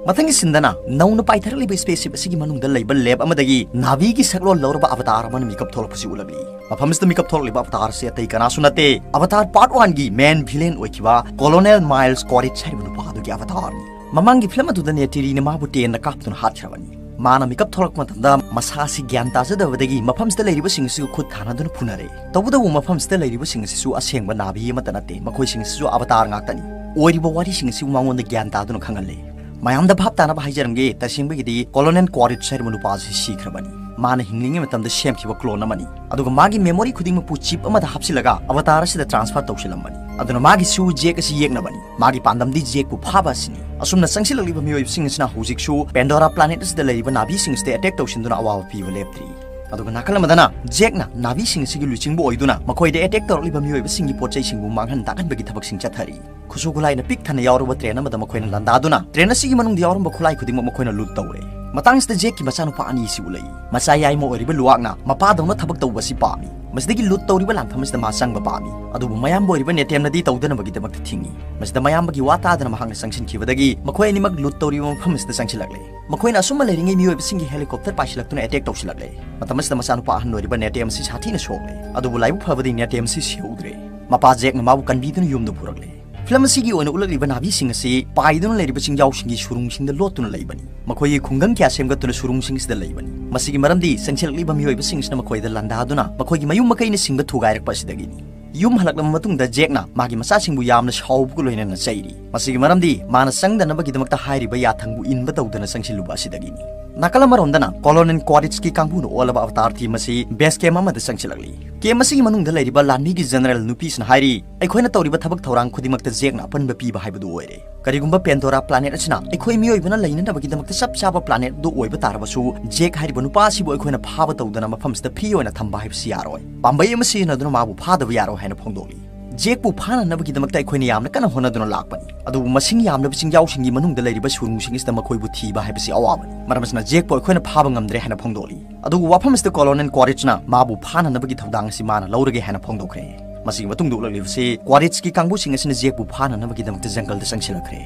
ꯃꯊꯪꯒꯤ ꯁꯤꯟꯗꯅ ꯅꯧꯅ ꯄꯥꯏꯊꯔꯛꯂꯤꯕ ꯁ꯭ꯄꯦꯁꯁꯤꯞ ꯑꯁꯤꯒꯤ ꯃꯅꯨꯡꯗ ꯂꯩꯕ ꯂꯦꯕ ꯑꯃꯗꯒꯤ ꯅꯥꯚꯤꯒꯤ ꯁꯛꯂꯣꯟ ꯂꯧꯔꯕ ꯑꯕꯇꯥꯔ ꯑꯃꯅ ꯃꯤꯀꯞ ꯊꯣꯛꯂꯛꯄꯁꯤ ꯎꯠꯂꯛꯂꯤ꯫ ꯃꯐꯝꯁꯤꯗ ꯃꯤꯀꯞ ꯊꯣꯛꯂꯛꯂꯤꯕ ꯑꯕꯇꯥꯔ ꯑꯁꯤ ꯑꯇꯩ ꯀꯅꯥꯁꯨ ꯅꯠꯇꯦ, ꯑꯕꯇꯥꯔ ꯄꯥꯔꯠ ꯋꯥꯟꯒꯤ ꯃꯦꯟ ꯚꯤꯂꯦꯟ ꯑꯣꯏꯈꯤꯕ ꯀꯣꯂꯣꯅꯦꯜ ꯃꯥꯏꯜꯁ ꯀꯣꯔꯤꯠꯁ ꯍꯥꯏꯔꯤꯕ ꯅꯨꯄꯥ ꯑꯗꯨꯒꯤ ꯑꯕꯇꯥꯔꯅꯤ꯫ ꯃꯃꯥꯡꯒꯤ ꯐꯤꯂꯝ ꯑꯗꯨꯗ ꯅꯦꯇꯤꯔꯤꯅ ꯃꯥꯕꯨ ꯇꯦꯟꯅ ꯀꯥꯞꯇꯨꯅ ꯍꯥꯠꯈ꯭ꯔꯕꯅꯤ꯫ ꯃꯥꯅ ꯃꯤꯀꯞ ꯊꯣꯛꯂꯛꯄ ꯃꯇꯝꯗ ꯃꯁꯥ ꯑꯁꯤ ꯒ꯭ꯌꯥꯟ ꯇꯥꯖꯗꯕꯗꯒꯤ ꯃꯐꯝꯁꯤꯗ ꯂꯩꯔꯤꯕꯁꯤꯡ ꯑꯁꯤꯒ ꯈꯨꯠ ꯊꯥꯅꯗꯨꯅ ꯐꯨꯅꯔꯦ꯫ ꯇꯧꯕꯇꯕꯨ ꯃꯐꯝꯁꯤꯗ ꯂꯩꯔꯤꯕꯁꯤꯡ ꯑꯁꯤꯁꯨ ꯑꯁꯦꯡꯕ ꯅꯥꯚꯤ ꯑꯃꯠꯇ ꯅꯠꯇꯦ, ꯃꯈꯣꯏꯁꯤꯡ ꯑꯁꯤꯁꯨ ꯑꯕꯇꯥꯔ ꯉꯥꯛꯇꯅꯤ꯫ ꯑꯣꯏꯔꯤꯕ ꯋꯥꯔꯤꯁꯤꯡ ꯑꯁꯤꯕꯨ ꯃꯉꯣꯟꯗ ꯒ꯭ꯌꯥꯟ ꯇꯥꯗꯨꯅ ꯈꯪꯍꯜꯂꯦ꯫ ꯃꯌꯥꯝꯗ ꯚꯥꯞ ꯇꯥꯅꯕ ꯍꯥꯏꯖꯔꯝꯒꯦ, ꯇꯁꯦꯡꯕꯒꯤꯗꯤ ꯀꯣꯂꯣꯅꯦꯜ ꯀꯣꯔꯤꯠꯁ ꯍꯥꯏꯔꯤꯕ ꯅꯨꯄꯥ ꯑꯁꯤ ꯁꯤꯈ꯭ꯔꯕꯅꯤ꯫ ꯃꯥꯅ ꯍꯤꯡꯂꯤꯉꯩ ꯃꯇꯝꯗ ꯁꯦꯝꯈꯤꯕ ꯀ꯭ꯂꯣꯟ ꯑꯃꯅꯤ꯫ ꯑꯗꯨꯒ ꯃꯥꯒꯤ ꯃꯦꯃꯣꯔꯤ ꯈꯨꯗꯤꯡꯃꯛꯄꯨ ꯆꯤꯞ ꯑꯃꯗ ꯍꯥꯞꯆꯤꯜꯂꯒ ꯑꯕꯇꯥꯔ ꯑꯁꯤꯗ ꯇ꯭ꯔꯥꯟꯁꯐꯔ ꯇꯧꯁꯤꯜꯂꯝꯕꯅꯤ꯫ ꯑꯗꯨꯅ ꯃꯥꯒꯤꯁꯨ ꯖꯦꯛ ꯑꯁꯤ ꯌꯦꯛꯅꯕꯅꯤ꯫ ꯃꯥꯒꯤ ꯄꯥꯟꯗꯝꯗꯤ ꯖꯦꯛꯄꯨ ꯐꯥꯕ ꯑꯁꯤꯅꯤ꯫ ꯑꯁꯨꯝꯅ ꯆꯪꯁꯤꯜꯂꯛꯂꯤꯕ ꯃꯤꯑꯣꯏꯕꯁꯤꯡ ꯑꯁꯤꯅ ꯍꯧꯖꯤꯛꯁꯨ ꯄꯦꯟꯗꯣꯔꯥ ꯄ꯭ꯂꯥꯅꯦꯠ ꯑꯁꯤꯗ ꯂꯩꯔꯤꯕ ꯅꯥꯚꯤꯁꯤꯡ ꯑꯁꯤꯗ ꯑꯦꯇꯦꯛ ꯇꯧꯁꯤꯟꯗꯨꯅ ꯑꯋꯥꯕ ꯄꯤꯕ ꯂꯦꯞꯇ꯭ꯔꯤ꯫ ꯑꯗꯨꯒ ꯅꯥꯀꯜ ꯑꯃꯗꯅ ꯖꯦꯛꯅ ꯅꯥꯚꯤꯁꯤꯡ ꯑꯁꯤꯒꯤ ꯂꯨꯆꯤꯡꯕ ꯑꯣꯏꯗꯨꯅ ꯃꯈꯣꯏꯗ ꯑꯦꯇꯦꯛ ꯇꯧꯔꯛꯂꯤꯕ ꯃꯤꯑꯣꯏꯕꯁꯤꯡꯒꯤ ꯄꯣꯠ ꯆꯩꯁꯤꯡꯕꯨ ꯃꯥꯡꯍꯟ ꯇꯥꯛꯍꯟꯕꯒꯤ ꯊꯕꯛꯁꯤꯡ ꯆꯠꯊꯔꯤ꯫ ꯈꯨꯠꯁꯨ ꯈꯨꯠꯂꯥꯏꯅ ꯄꯤꯛ ꯊꯟꯅ ꯌꯥꯎꯔꯕ ꯇ꯭ꯔꯦꯟ ꯑꯃꯗ ꯃꯈꯣꯏꯅ ꯂꯥꯟꯗꯥꯗꯨꯅ ꯇ꯭ꯔꯦꯟ ꯑꯁꯤꯒꯤ ꯃꯅꯨꯡꯗ ꯌꯥꯎꯔꯝꯕ ꯈꯨꯠꯂꯥꯏ ꯈꯨꯗꯤꯡꯃꯛ ꯃꯈꯣꯏꯅ ꯂꯨꯠ ꯇꯧꯔꯦ꯫ ꯃꯇꯥꯡꯁꯤꯗ ꯖꯦꯛꯀꯤ ꯃꯆꯥꯅꯨꯄꯥ ꯑꯅꯤ ꯑꯁꯤ ꯎꯠꯂꯛꯏ꯫ ꯃꯆꯥ ꯌꯥꯏꯃ ꯑꯣꯏꯔꯤꯕ ꯂꯨꯋꯥꯛꯅ ꯃꯄꯥꯗꯧꯅ ꯊꯕꯛ ꯇꯧꯕ ꯑꯁꯤ ꯄꯥꯝꯃꯤ꯫ ꯃꯁꯤꯗꯒꯤ ꯂꯨꯠ ꯇꯧꯔꯤꯕ ꯂꯥꯟꯐꯝ ꯑꯁꯤꯗ ꯃꯥ ꯆꯪꯕ ꯄꯥꯝꯃꯤ꯫ ꯑꯗꯨꯕꯨ ꯃꯌꯥꯝꯕ ꯑꯣꯏꯔꯤꯕ ꯅꯦꯇꯦꯝꯅꯗꯤ ꯇꯧꯗꯅꯕꯒꯤꯗꯃꯛꯇ ꯊꯤꯡꯏ꯫ ꯃꯁꯤꯗ ꯃꯌꯥꯝꯕꯒꯤ ꯋꯥ ꯇꯥꯗꯅ ꯃꯍꯥꯛꯅ ꯆꯪꯁꯤꯟꯈꯤꯕꯗꯒꯤ ꯃꯈꯣꯏ ꯑꯅꯤꯃꯛ ꯂꯨꯠ ꯇꯧꯔꯤꯕ ꯃꯐꯝ ꯑꯁꯤꯗ ꯆꯪꯁꯤꯜꯂꯛꯂꯦ꯫ ꯃꯈꯣꯏꯅ ꯑꯁꯨꯝꯅ ꯂꯩꯔꯤꯉꯩ ꯃꯤꯑꯣꯏꯕꯁꯤꯡꯒꯤ ꯍꯦꯂꯤꯀꯣꯞꯇꯔ ꯄꯥꯏꯁꯤꯜꯂꯛꯇꯨꯅ ꯑꯦꯇꯦꯛ ꯇꯧꯁꯤꯜꯂꯛꯂꯦ꯫ ꯃꯇꯝ ꯑꯁꯤꯗ ꯃꯆꯥꯅꯨꯄꯥ ꯑꯍꯟ ꯑꯣꯏꯔꯤꯕ ꯅꯦꯇꯦꯝ ꯑꯁꯤ ꯁꯥꯊꯤꯅ ꯁꯣꯛꯂꯦ꯫ ꯑꯗꯨꯕꯨ ꯂꯥꯏꯕꯛ ꯐꯕꯗꯤ ꯅꯦꯇꯦꯝ ꯑꯁꯤ ꯁꯤꯍꯧꯗ꯭ꯔꯦ꯫ ꯃꯄꯥ ꯖꯦꯛꯅ ꯃꯥꯕꯨ ꯀꯟꯕꯤꯗꯨꯅ ꯌꯨꯝꯗ ꯄꯨꯔꯛꯂꯦ꯫ ꯐꯤꯂꯝ ꯑꯁꯤꯒꯤ ꯑꯣꯏꯅ ꯎꯠꯂꯛꯂꯤꯕ ꯅꯥꯚꯤꯁꯤꯡ ꯑꯁꯤ ꯄꯥꯏꯗꯨꯅ ꯂꯩꯔꯤꯕ ꯆꯤꯡꯖꯥꯎꯁꯤꯡꯒꯤ ꯁꯨꯔꯨꯡꯁꯤꯡꯗ ꯂꯣꯠꯇꯨꯅ ꯂꯩꯕꯅꯤ꯫ ꯃꯈꯣꯏꯒꯤ ꯈꯨꯡꯒꯪ ꯀꯌꯥ ꯁꯦꯝꯒꯠꯇꯨꯅ ꯁꯨꯔꯨꯡꯁꯤꯡꯁꯤꯗ ꯂꯩꯕꯅꯤ꯫ ꯃꯁꯤꯒꯤ ꯃꯔꯝꯗꯤ ꯆꯪꯁꯤꯜꯂꯛꯂꯤꯕ ꯃꯤꯑꯣꯏꯕꯁꯤꯡꯁꯤꯅ ꯃꯈꯣꯏꯗ ꯂꯥꯟꯗꯥꯗꯨꯅ ꯃꯈꯣꯏꯒꯤ ꯃꯌꯨꯝ ꯃꯀꯩꯅꯆꯤꯡꯕ ꯊꯨꯒꯥꯏꯔꯛꯄ ꯑꯁꯤꯗꯒꯤꯅꯤ꯫ ꯌꯨꯝ ꯍꯜꯂꯛꯂꯕ ꯃꯇꯨꯡꯗ ꯖꯦꯛꯅ ꯃꯥꯒꯤ ꯃꯆꯥꯁꯤꯡꯕꯨ ꯌꯥꯝꯅ ꯁꯥꯎꯕꯒ ꯂꯣꯏꯅꯅ ꯆꯩꯔꯤ꯫ ꯃꯁꯤꯒꯤ ꯃꯔꯝꯗꯤ ꯃꯥꯅ ꯆꯪꯗꯅꯕꯒꯤꯗꯃꯛꯇ ꯍꯥꯏꯔꯤꯕ ꯌꯥꯊꯪꯕꯨ ꯏꯟꯕ ꯇꯧꯗꯅ ꯆꯪꯁꯤꯜꯂꯨꯕ ꯑꯁꯤꯗꯒꯤꯅꯤ꯫ ꯅꯥꯀꯜ ꯑꯃꯔꯣꯝꯗꯅ ꯀꯣꯂꯣꯅꯦꯜ ꯀ꯭ꯋꯥꯔꯤꯠꯁꯀꯤ ꯀꯥꯡꯕꯨꯅ ꯑꯣꯜꯂꯕ ꯑꯕꯇꯥꯔ ꯇꯤꯝ ꯑꯁꯤ ꯕꯦꯁ ꯀꯦꯝ ꯑꯃꯗ ꯆꯪꯁꯤꯜꯂꯛꯂꯤ꯫ ꯀꯦꯝ ꯑꯁꯤꯒꯤ ꯃꯅꯨꯡꯗ ꯂꯩꯔꯤꯕ ꯂꯥꯟꯃꯤꯒꯤ ꯖꯦꯅꯔꯦꯜ ꯅꯨꯄꯤꯁꯤꯅ ꯍꯥꯏꯔꯤ, "ꯑꯩꯈꯣꯏꯅ ꯇꯧꯔꯤꯕ ꯊꯕꯛ ꯊꯧꯔꯥꯡ ꯈꯨꯗꯤꯡꯃꯛꯇ ꯖꯦꯛꯅ ꯑꯄꯟꯕ ꯄꯤꯕ ꯍꯥꯏꯕꯗꯨ ꯑꯣꯏꯔꯦ꯫ ꯀꯔꯤꯒꯨꯝꯕ ꯄꯦꯟꯗꯣꯔꯥ ꯄ꯭ꯂꯥꯅꯦꯠ ꯑꯁꯤꯅ ꯑꯩꯈꯣꯏ ꯃꯤꯑꯣꯏꯕꯅ ꯂꯩꯅꯅꯕꯒꯤꯗꯃꯛꯇ ꯆꯞ ꯆꯥꯕ ꯄ꯭ꯂꯥꯅꯦꯠ ꯑꯗꯨ ꯑꯣꯏꯕ ꯇꯥꯔꯕꯁꯨ, ꯖꯦꯛ ꯍꯥꯏꯔꯤꯕ ꯅꯨꯄꯥ ꯑꯁꯤꯕꯨ ꯑꯩꯈꯣꯏꯅ ꯐꯥꯕ ꯇꯧꯗꯅ ꯃꯐꯝꯁꯤꯗ ꯐ꯭ꯔꯤ ꯑꯣꯏꯅ ꯊꯝꯕ ꯍꯥꯏꯕꯁꯤ ꯌꯥꯔꯣꯏ꯫ ꯄꯥꯝꯕꯩ ꯑꯃ ꯁꯤꯖꯤꯟꯅꯗꯨꯅ ꯃꯥꯕꯨ ꯐꯥꯗꯕ ꯌꯥꯔꯣꯏ" ꯍꯥꯏꯅ ꯐꯣꯡꯗꯣꯛꯂꯤ꯫ "ꯖꯦꯛꯄꯨ ꯐꯥꯅꯅꯕꯒꯤꯗꯃꯛꯇ ꯑꯩꯈꯣꯏꯅ ꯌꯥꯝꯅ ꯀꯟꯅ ꯍꯣꯠꯅꯗꯨꯅ ꯂꯥꯛꯄꯅꯤ, ꯑꯗꯨꯕꯨ ꯃꯁꯤꯡ ꯌꯥꯝꯂꯕ ꯆꯤꯡꯖꯥꯎꯁꯤꯡꯒꯤ ꯃꯅꯨꯡꯗ ꯂꯩꯔꯤꯕ ꯁꯨꯔꯨꯡꯁꯤꯡ ꯑꯁꯤꯗ ꯃꯈꯣꯏꯕꯨ ꯊꯤꯕ ꯍꯥꯏꯕꯁꯤ ꯑꯋꯥꯕꯅꯤ꯫ ꯃꯔꯝ ꯑꯁꯤꯅ ꯖꯦꯛꯄꯨ ꯑꯩꯈꯣꯏꯅ ꯐꯥꯕ ꯉꯝꯗ꯭ꯔꯦ" ꯍꯥꯏꯅ ꯐꯣꯡꯗꯣꯛꯂꯤ꯫ ꯑꯗꯨꯕꯨ ꯋꯥꯐꯝ ꯑꯁꯤꯗ ꯀꯣꯂꯣꯅꯦꯜ ꯀ꯭ꯋꯥꯔꯤꯠꯁꯅ ꯃꯥꯕꯨ ꯐꯥꯅꯅꯕꯒꯤ ꯊꯧꯗꯥꯡ ꯑꯁꯤ ꯃꯥꯅ ꯂꯧꯔꯒꯦ ꯍꯥꯏꯅ ꯐꯣꯡꯗꯣꯛꯈ꯭ꯔꯦ꯫ ꯃꯁꯤꯒꯤ ꯃꯇꯨꯡꯗ ꯎꯠꯂꯛꯂꯤꯕꯁꯤ ꯀ꯭ꯋꯥꯔꯤꯠꯁꯀꯤ ꯀꯥꯡꯕꯨꯁꯤꯡ ꯑꯁꯤꯅ ꯖꯦꯛꯄꯨ ꯐꯥꯅꯅꯕꯒꯤꯗꯃꯛꯇ ꯖꯪꯒꯜꯗ ꯆꯪꯁꯤꯜꯂꯛꯈ꯭ꯔꯦ꯫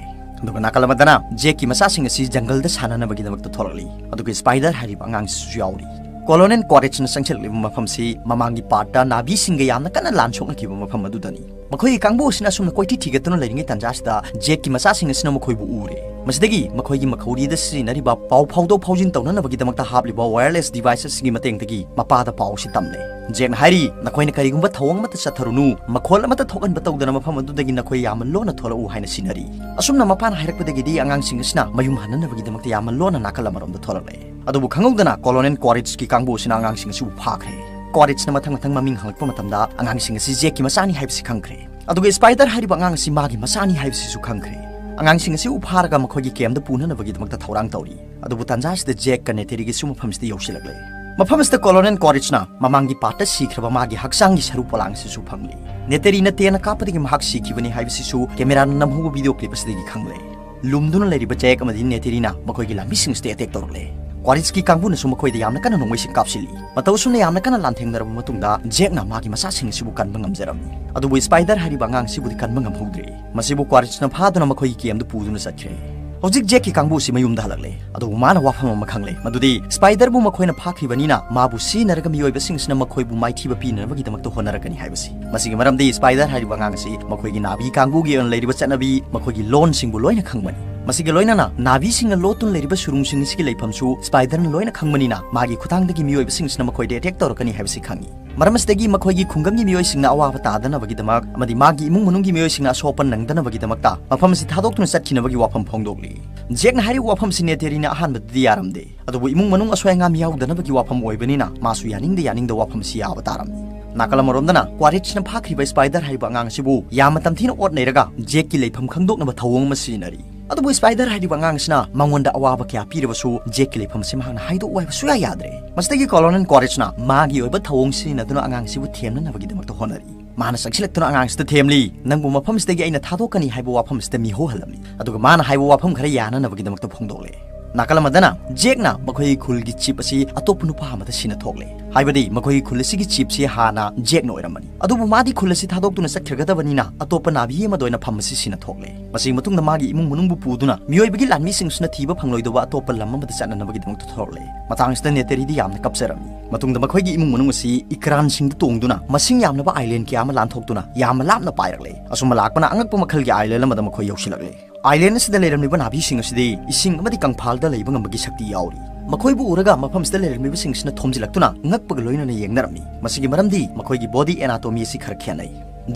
ꯑꯗꯨꯒ ꯅꯥꯀꯜ ꯑꯃꯗꯅ ꯖꯦꯛꯀꯤ ꯃꯆꯥꯁꯤꯡ ꯑꯁꯤ ꯖꯪꯒꯜꯗ ꯁꯥꯟꯅꯅꯕꯒꯤꯗꯃꯛꯇ ꯊꯣꯛꯂꯛꯂꯤ꯫ ꯑꯗꯨꯒ ꯁ꯭ꯄꯥꯏꯗꯔ ꯍꯥꯏꯔꯤꯕ ꯑꯉꯥꯡꯁꯤꯁꯨ ꯌꯥꯎꯔꯤ꯫ ꯀꯣꯂꯣꯅꯦꯜ ꯀ꯭ꯋꯥꯔꯤꯠꯁꯅ ꯆꯪꯁꯤꯜꯂꯛꯂꯤꯕ ꯃꯐꯝꯁꯤ ꯃꯃꯥꯡꯒꯤ ꯄꯥꯔꯠꯇ ꯅꯥꯚꯤꯁꯤꯡꯒ ꯌꯥꯝꯅ ꯀꯟꯅ ꯂꯥꯟ ꯁꯣꯛꯅꯈꯤꯕ ꯃꯐꯝ ꯑꯗꯨꯗꯅꯤ꯫ ꯃꯈꯣꯏꯒꯤ ꯀꯥꯡꯕꯨ ꯑꯁꯤꯅ ꯑꯁꯨꯝꯅ ꯀꯣꯏꯊꯤ ꯊꯤꯒꯠꯇꯨꯅ ꯂꯩꯔꯤꯉꯩ ꯇꯥꯟꯖꯥꯁꯤꯗ ꯖꯦꯛꯀꯤ ꯃꯆꯥꯁꯤꯡ ꯑꯁꯤꯅ ꯃꯈꯣꯏꯕꯨ ꯎꯔꯦ꯫ ꯃꯁꯤꯗꯒꯤ ꯃꯈꯣꯏꯒꯤ ꯃꯈꯧꯔꯤꯗ ꯁꯤꯖꯤꯟꯅꯔꯤꯕ ꯄꯥꯎ ꯐꯥꯎꯗꯣꯛ ꯐꯥꯎꯖꯤꯟ ꯇꯧꯅꯅꯕꯒꯤꯗꯃꯛꯇ ꯍꯥꯞꯂꯤꯕ ꯋꯥꯌꯔꯂꯦꯁ ꯗꯤꯚꯥꯏꯁ ꯑꯁꯤꯒꯤ ꯃꯇꯦꯡꯗꯒꯤ ꯃꯄꯥꯗ ꯄꯥꯎ ꯑꯁꯤ ꯇꯝꯂꯦ꯫ ꯖꯦꯛꯅ ꯍꯥꯏꯔꯤ, "ꯅꯈꯣꯏꯅ ꯀꯔꯤꯒꯨꯝꯕ ꯊꯧꯑꯣꯡ ꯑꯃꯠꯇ ꯆꯠꯊꯔꯨꯅꯨ, ꯃꯈꯣꯜ ꯑꯃꯠꯇ ꯊꯣꯛꯍꯟꯕ ꯇꯧꯗꯅ ꯃꯐꯝ ꯑꯗꯨꯗꯒꯤ ꯅꯈꯣꯏ ꯌꯥꯝꯅ ꯂꯣꯟꯅ ꯊꯣꯛꯂꯛꯎ" ꯍꯥꯏꯅ ꯁꯤꯟꯅꯔꯤ꯫ ꯑꯁꯨꯝꯅ ꯃꯄꯥꯅ ꯍꯥꯏꯔꯛꯄꯗꯒꯤꯗꯤ ꯑꯉꯥꯡꯁꯤꯡ ꯑꯁꯤꯅ ꯃꯌꯨꯝ ꯍꯟꯅꯅꯕꯒꯤꯗꯃꯛꯇ ꯌꯥꯝꯅ ꯂꯣꯟꯅ ꯅꯥꯀꯜ ꯑꯃꯔꯣꯝꯗ ꯊꯣꯛꯂꯛꯂꯦ꯫ ꯑꯗꯨꯕꯨ ꯈꯪꯍꯧꯗꯅ ꯀꯣꯂꯣꯅꯦꯜ ꯀ꯭ꯋꯥꯔꯤꯠꯁꯀꯤ ꯀꯥꯡꯕꯨ ꯑꯁꯤꯅ ꯑꯉꯥꯡꯁꯤꯡ ꯑꯁꯤꯕꯨ ꯐꯥꯈ꯭ꯔꯦ꯫ ꯀ꯭ꯋꯥꯔꯤꯠꯁꯅ ꯃꯊꯪ ꯃꯊꯪ ꯃꯃꯤꯡ ꯍꯪꯂꯛꯄ ꯃꯇꯝꯗ ꯑꯉꯥꯡꯁꯤꯡ ꯑꯁꯤ ꯖꯦꯛꯀꯤ ꯃꯆꯥꯅꯤ ꯍꯥꯏꯕꯁꯤ ꯈꯪꯈ꯭ꯔꯦ꯫ ꯑꯗꯨꯒ ꯁ꯭ꯄꯥꯏꯗꯔ ꯍꯥꯏꯔꯤꯕ ꯑꯉꯥꯡ ꯑꯁꯤ ꯃꯥꯒꯤ ꯃꯆꯥꯅꯤ ꯍꯥꯏꯕꯁꯤꯁꯨ ꯈꯪꯈ꯭ꯔꯦ꯫ ꯑꯉꯥꯡꯁꯤꯡ ꯑꯁꯤꯕꯨ ꯐꯥꯔꯒ ꯃꯈꯣꯏꯒꯤ ꯀꯦꯝꯗ ꯄꯨꯅꯅꯕꯒꯤꯗꯃꯛꯇ ꯊꯧꯔꯥꯡ ꯇꯧꯔꯤ꯫ ꯑꯗꯨꯕꯨ ꯇꯥꯟꯖꯥ ꯑꯁꯤꯗ ꯖꯦꯛꯀ ꯅꯦꯇꯦꯔꯤꯒꯤꯁꯨ ꯃꯐꯝꯁꯤꯗ ꯌꯧꯁꯤꯜꯂꯛꯂꯦ꯫ ꯃꯐꯝ ꯑꯁꯤꯗ ꯀꯣꯂꯣꯅꯦꯜ ꯀ꯭ꯋꯥꯔꯤꯠꯁꯅ ꯃꯃꯥꯡꯒꯤ ꯄꯥꯔꯠꯇ ꯁꯤꯈ꯭ꯔꯕ ꯃꯥꯒꯤ ꯍꯛꯆꯥꯡꯒꯤ ꯁꯔꯨ ꯄꯣꯂꯥꯡ ꯑꯁꯤꯁꯨ ꯐꯪꯂꯤ꯫ ꯅꯦꯇꯦꯔꯤꯅ ꯇꯦꯟꯅ ꯀꯥꯞꯄꯗꯒꯤ ꯃꯍꯥꯛ ꯁꯤꯈꯤꯕꯅꯤ ꯍꯥꯏꯕꯁꯤꯁꯨ ꯀꯦꯃꯦꯔꯥꯅ ꯅꯝꯍꯧꯕ ꯚꯤꯗꯤꯑꯣ ꯀ꯭ꯂꯤꯞ ꯑꯁꯤꯗꯒꯤ ꯈꯪꯂꯦ꯫ ꯂꯨꯝꯗꯨꯅ ꯂꯩꯔꯤꯕ ꯖꯦꯛ ꯑꯃꯗꯤ ꯅꯦꯇꯦꯔꯤꯅ ꯃꯈꯣꯏꯒꯤ ꯂꯥꯟꯃꯤꯁꯤꯡ ꯑꯁꯤꯗ ꯑꯦꯇꯦꯛ ꯇꯧꯔꯛꯂꯦ꯫ ꯀ꯭ꯋꯥꯔꯤꯠꯁꯀꯤ ꯀꯥꯡꯕꯨꯅꯁꯨ ꯃꯈꯣꯏꯗ ꯌꯥꯝꯅ ꯀꯟꯅ ꯅꯣꯡꯃꯩꯁꯤꯡ ꯀꯥꯞꯁꯤꯜꯂꯤ꯫ ꯃꯇꯧ ꯑꯁꯨꯝꯅ ꯌꯥꯝꯅ ꯀꯟꯅ ꯂꯥꯟꯊꯦꯡꯅꯔꯕ ꯃꯇꯨꯡꯗ ꯖꯦꯛꯅ ꯃꯥꯒꯤ ꯃꯆꯥꯁꯤꯡ ꯑꯁꯤꯕꯨ ꯀꯟꯕ ꯉꯝꯖꯔꯝꯃꯤ꯫ ꯑꯗꯨꯕꯨ ꯁ꯭ꯄꯥꯏꯗꯔ ꯍꯥꯏꯔꯤꯕ ꯑꯉꯥꯡ ꯑꯁꯤꯕꯨꯗꯤ ꯀꯟꯕ ꯉꯝꯍꯧꯗ꯭ꯔꯦ꯫ ꯃꯁꯤꯕꯨ ꯀ꯭ꯋꯥꯔꯤꯠꯁꯅ ꯐꯥꯗꯨꯅ ꯃꯈꯣꯏꯒꯤ ꯀꯦꯝꯗ ꯄꯨꯗꯨꯅ ꯆꯠꯈ꯭ꯔꯦ꯫ ꯍꯧꯖꯤꯛ ꯖꯦꯛꯀꯤ ꯀꯥꯡꯕꯨ ꯑꯁꯤ ꯃꯌꯨꯝꯗ ꯍꯜꯂꯛꯂꯦ꯫ ꯑꯗꯨꯕꯨ ꯃꯥꯅ ꯋꯥꯐꯝ ꯑꯃ ꯈꯪꯂꯦ, ꯃꯗꯨꯗꯤ ꯁ꯭ꯄꯥꯏꯗꯔꯕꯨ ꯃꯈꯣꯏꯅ ꯐꯥꯈ꯭ꯔꯤꯕꯅꯤꯅ ꯃꯥꯕꯨ ꯁꯤꯖꯤꯟꯅꯔꯒ ꯃꯤꯑꯣꯏꯕꯁꯤꯡꯁꯤꯅ ꯃꯈꯣꯏꯕꯨ ꯃꯥꯏꯊꯤꯕ ꯄꯤꯅꯅꯕꯒꯤꯗꯃꯛꯇ ꯍꯣꯠꯅꯔꯛꯀꯅꯤ ꯍꯥꯏꯕꯁꯤ꯫ ꯃꯁꯤꯒꯤ ꯃꯔꯝꯗꯤ ꯁ꯭ꯄꯥꯏꯗꯔ ꯍꯥꯏꯔꯤꯕ ꯑꯉꯥꯡ ꯑꯁꯤ ꯃꯈꯣꯏꯒꯤ ꯅꯥꯚꯤ ꯀꯥꯡꯕꯨꯒꯤ ꯑꯣꯏꯅ ꯂꯩꯔꯤꯕ ꯆꯠꯅꯕꯤ, ꯃꯈꯣꯏꯒꯤ ꯂꯣꯟꯁꯤꯡꯕꯨ ꯂꯣꯏꯅ ꯈꯪꯕꯅꯤ꯫ ꯃꯁꯤꯒ ꯂꯣꯏꯅꯅ ꯅꯥꯚꯤꯁꯤꯡꯅ ꯂꯣꯠꯇꯨꯅ ꯂꯩꯔꯤꯕ ꯁꯨꯔꯨꯡꯁꯤꯡ ꯑꯁꯤꯒꯤ ꯂꯩꯐꯝꯁꯨ ꯁ꯭ꯄꯥꯏꯗꯔꯅ ꯂꯣꯏꯅ ꯈꯪꯕꯅꯤꯅ ꯃꯥꯒꯤ ꯈꯨꯊꯥꯡꯗꯒꯤ ꯃꯤꯑꯣꯏꯕꯁꯤꯡꯁꯤꯅ ꯃꯈꯣꯏꯗ ꯑꯦꯇꯦꯛ ꯇꯧꯔꯛꯀꯅꯤ ꯍꯥꯏꯕꯁꯤ ꯈꯪꯏ꯫ ꯃꯔꯝ ꯑꯁꯤꯗꯒꯤ ꯃꯈꯣꯏꯒꯤ ꯈꯨꯡꯒꯪꯒꯤ ꯃꯤꯑꯣꯏꯁꯤꯡꯅ ꯑꯋꯥꯕ ꯇꯥꯗꯅꯕꯒꯤꯗꯃꯛ ꯑꯃꯗꯤ ꯃꯥꯒꯤ ꯏꯃꯨꯡ ꯃꯅꯨꯡꯒꯤ ꯃꯤꯑꯣꯏꯁꯤꯡꯅ ꯑꯁꯣꯛ ꯑꯄꯟ ꯅꯪꯗꯅꯕꯒꯤꯗꯃꯛꯇ ꯃꯐꯝ ꯑꯁꯤ ꯊꯥꯗꯣꯛꯇꯨꯅ ꯆꯠꯈꯤꯅꯕꯒꯤ ꯋꯥꯐꯝ ꯐꯣꯡꯗꯣꯛꯂꯤ꯫ ꯖꯦꯛꯅ ꯍꯥꯏꯔꯤꯕ ꯋꯥꯐꯝ ꯑꯁꯤ ꯅꯦꯇꯦꯔꯤꯅ ꯑꯍꯥꯟꯕꯗꯗꯤ ꯌꯥꯔꯝꯗꯦ꯫ ꯑꯗꯨꯕꯨ ꯏꯃꯨꯡ ꯃꯅꯨꯡ ꯑꯁꯣꯏ ꯑꯉꯥꯝ ꯌꯥꯎꯗꯅꯕꯒꯤ ꯋꯥꯐꯝ ꯑꯣꯏꯕꯅꯤꯅ ꯃꯥꯁꯨ ꯌꯥꯅꯤꯡꯗ ꯌꯥꯅꯤꯡꯗ ꯋꯥꯐꯝ ꯑꯁꯤ ꯌꯥꯕ ꯇꯥꯔꯝꯃꯤ꯫ ꯅꯥꯀꯜ ꯑꯃꯔꯣꯝꯗꯅ ꯀ꯭ꯋꯥꯔꯤꯠꯁꯅ ꯐꯥꯈ꯭ꯔꯤꯕ ꯁ꯭ꯄꯥꯏꯗꯔ ꯍꯥꯏꯔꯤꯕ ꯑꯉꯥꯡ ꯑꯁꯤꯕꯨ ꯌꯥꯝꯅ ꯇꯝꯊꯤꯅ ꯑꯣꯠ ꯅꯩꯔꯒ ꯖꯦꯛꯀꯤ ꯂꯩꯐꯝ ꯈꯪꯗꯣꯛꯅꯕ ꯊꯧꯑꯣꯡ ꯑꯃ ꯁꯤꯖꯤꯟꯅꯔꯤ꯫ ꯑꯗꯨꯕꯨ ꯁ꯭ꯄꯥꯏꯗꯔ ꯍꯥꯏꯔꯤꯕ ꯑꯉꯥꯡ ꯑꯁꯤꯅ ꯃꯉꯣꯟꯗ ꯑꯋꯥꯕ ꯀꯌꯥ ꯄꯤꯔꯕꯁꯨ ꯖꯦꯛꯀꯤ ꯂꯩꯐꯝ ꯑꯁꯤ ꯃꯍꯥꯛꯅ ꯍꯥꯏꯗꯣꯛꯎ ꯍꯥꯏꯕ ꯁꯨꯌꯥ ꯌꯥꯗ꯭ꯔꯦ꯫ ꯃꯁꯤꯗꯒꯤ ꯀꯣꯂꯣꯅꯦꯜ ꯀ꯭ꯋꯥꯔꯤꯠꯁꯅ ꯃꯥꯒꯤ ꯑꯣꯏꯕ ꯊꯧꯑꯣꯡ ꯁꯤꯖꯤꯟꯅꯗꯨꯅ ꯑꯉꯥꯡꯁꯤꯕꯨ ꯊꯦꯝꯅꯅꯕꯒꯤꯗꯃꯛꯇ ꯍꯣꯠꯅꯔꯤ꯫ ꯃꯥꯅ ꯆꯪꯁꯤꯜꯂꯛꯇꯨꯅ ꯑꯉꯥꯡꯁꯤꯗ ꯊꯦꯝꯂꯤ, "ꯅꯪꯕꯨ ꯃꯐꯝꯁꯤꯗꯒꯤ ꯑꯩꯅ ꯊꯥꯗꯣꯛꯀꯅꯤ" ꯍꯥꯏꯕ ꯋꯥꯐꯝꯁꯤꯗ ꯃꯤꯍꯧꯍꯜꯂꯝꯃꯤ꯫ ꯑꯗꯨꯒ ꯃꯥꯅ ꯍꯥꯏꯕ ꯋꯥꯐꯝ ꯈꯔ ꯌꯥꯅꯅꯕꯒꯤꯗꯃꯛꯇ ꯐꯣꯡꯗꯣꯛꯂꯦ꯫ ꯅꯥꯀꯜ ꯑꯃꯗꯅ ꯖꯦꯛꯅ ꯃꯈꯣꯏꯒꯤ ꯈꯨꯜꯒꯤ ꯆꯤꯞ ꯑꯁꯤ ꯑꯇꯣꯞꯄ ꯅꯨꯄꯥ ꯑꯃꯗ ꯁꯤꯟꯅ ꯊꯣꯛꯂꯦ꯫ ꯍꯥꯏꯕꯗꯤ ꯃꯈꯣꯏꯒꯤ ꯈꯨꯜ ꯑꯁꯤꯒꯤ ꯆꯤꯞꯁꯤ ꯍꯥꯟꯅ ꯖꯦꯛꯅ ꯑꯣꯏꯔꯝꯕꯅꯤ꯫ ꯑꯗꯨꯕꯨ ꯃꯥꯗꯤ ꯈꯨꯜ ꯑꯁꯤ ꯊꯥꯗꯣꯛꯇꯨꯅ ꯆꯠꯈ꯭ꯔꯒꯗꯕꯅꯤꯅ ꯑꯇꯣꯞꯄ ꯅꯥꯚꯤ ꯑꯃꯗ ꯑꯣꯏꯅ ꯐꯝ ꯑꯁꯤ ꯁꯤꯟꯅ ꯊꯣꯛꯂꯦ꯫ ꯃꯁꯤꯒꯤ ꯃꯇꯨꯡꯗ ꯃꯥꯒꯤ ꯏꯃꯨꯡ ꯃꯅꯨꯡꯕꯨ ꯄꯨꯗꯨꯅ ꯃꯤꯑꯣꯏꯕꯒꯤ ꯂꯥꯟꯃꯤꯁꯤꯡꯁꯤꯅ ꯊꯤꯕ ꯐꯪꯂꯣꯏꯗꯧꯕ ꯑꯇꯣꯞꯄ ꯂꯝ ꯑꯃꯗ ꯆꯠꯅꯅꯕꯒꯤꯗꯃꯛꯇ ꯊꯣꯔꯛꯂꯦ꯫ ꯃꯇꯥꯡꯁꯤꯗ ꯅꯦꯇꯦꯔꯤꯗꯤ ꯌꯥꯝꯅ ꯀꯞꯆꯔꯝꯃꯤ꯫ ꯃꯇꯨꯡꯗ ꯃꯈꯣꯏꯒꯤ ꯏꯃꯨꯡ ꯃꯅꯨꯡ ꯑꯁꯤ ꯏꯀ꯭ꯔꯥꯟꯁꯤꯡꯗ ꯇꯣꯡꯗꯨꯅ ꯃꯁꯤꯡ ꯌꯥꯝꯂꯕ ꯑꯥꯏꯂꯦꯟ ꯀꯌꯥ ꯑꯃ ꯂꯥꯟꯊꯣꯛꯇꯨꯅ ꯌꯥꯝꯅ ꯂꯥꯞꯅ ꯄꯥꯏꯔꯛꯂꯦ꯫ ꯑꯁꯨꯝꯅ ꯂꯥꯛꯄꯅ ꯑꯉꯛꯄ ꯃꯈꯜꯒꯤ ꯑꯥꯏꯂꯦꯟ ꯑꯃꯗ ꯃꯈꯣꯏ ꯌꯧꯁꯤꯜꯂꯛꯂꯦ꯫ ꯑꯥꯏꯂꯦꯟ ꯑꯁꯤꯗ ꯂꯩꯔꯝꯂꯤꯕ ꯅꯥꯚꯤꯁꯤꯡ ꯑꯁꯤꯗꯤ ꯏꯁꯤꯡ ꯑꯃꯗꯤ ꯀꯪꯐꯥꯜꯗ ꯂꯩꯕ ꯉꯝꯕꯒꯤ ꯁꯛꯇꯤ ꯌꯥꯎꯔꯤ꯫ ꯃꯈꯣꯏꯕꯨ ꯎꯔꯒ ꯃꯐꯝꯁꯤꯗ ꯂꯩꯔꯝꯂꯤꯕꯁꯤꯡꯁꯤꯅ ꯊꯣꯝꯖꯤꯜꯂꯛꯇꯨꯅ ꯉꯛꯄꯒ ꯂꯣꯏꯅꯅ ꯌꯦꯡꯅꯔꯝꯃꯤ꯫ ꯃꯁꯤꯒꯤ ꯃꯔꯝꯗꯤ ꯃꯈꯣꯏꯒꯤ ꯕꯣꯗꯤ ꯑꯦꯅꯥꯇꯣꯃꯤ ꯑꯁꯤ ꯈꯔ ꯈꯦꯠꯅꯩ꯫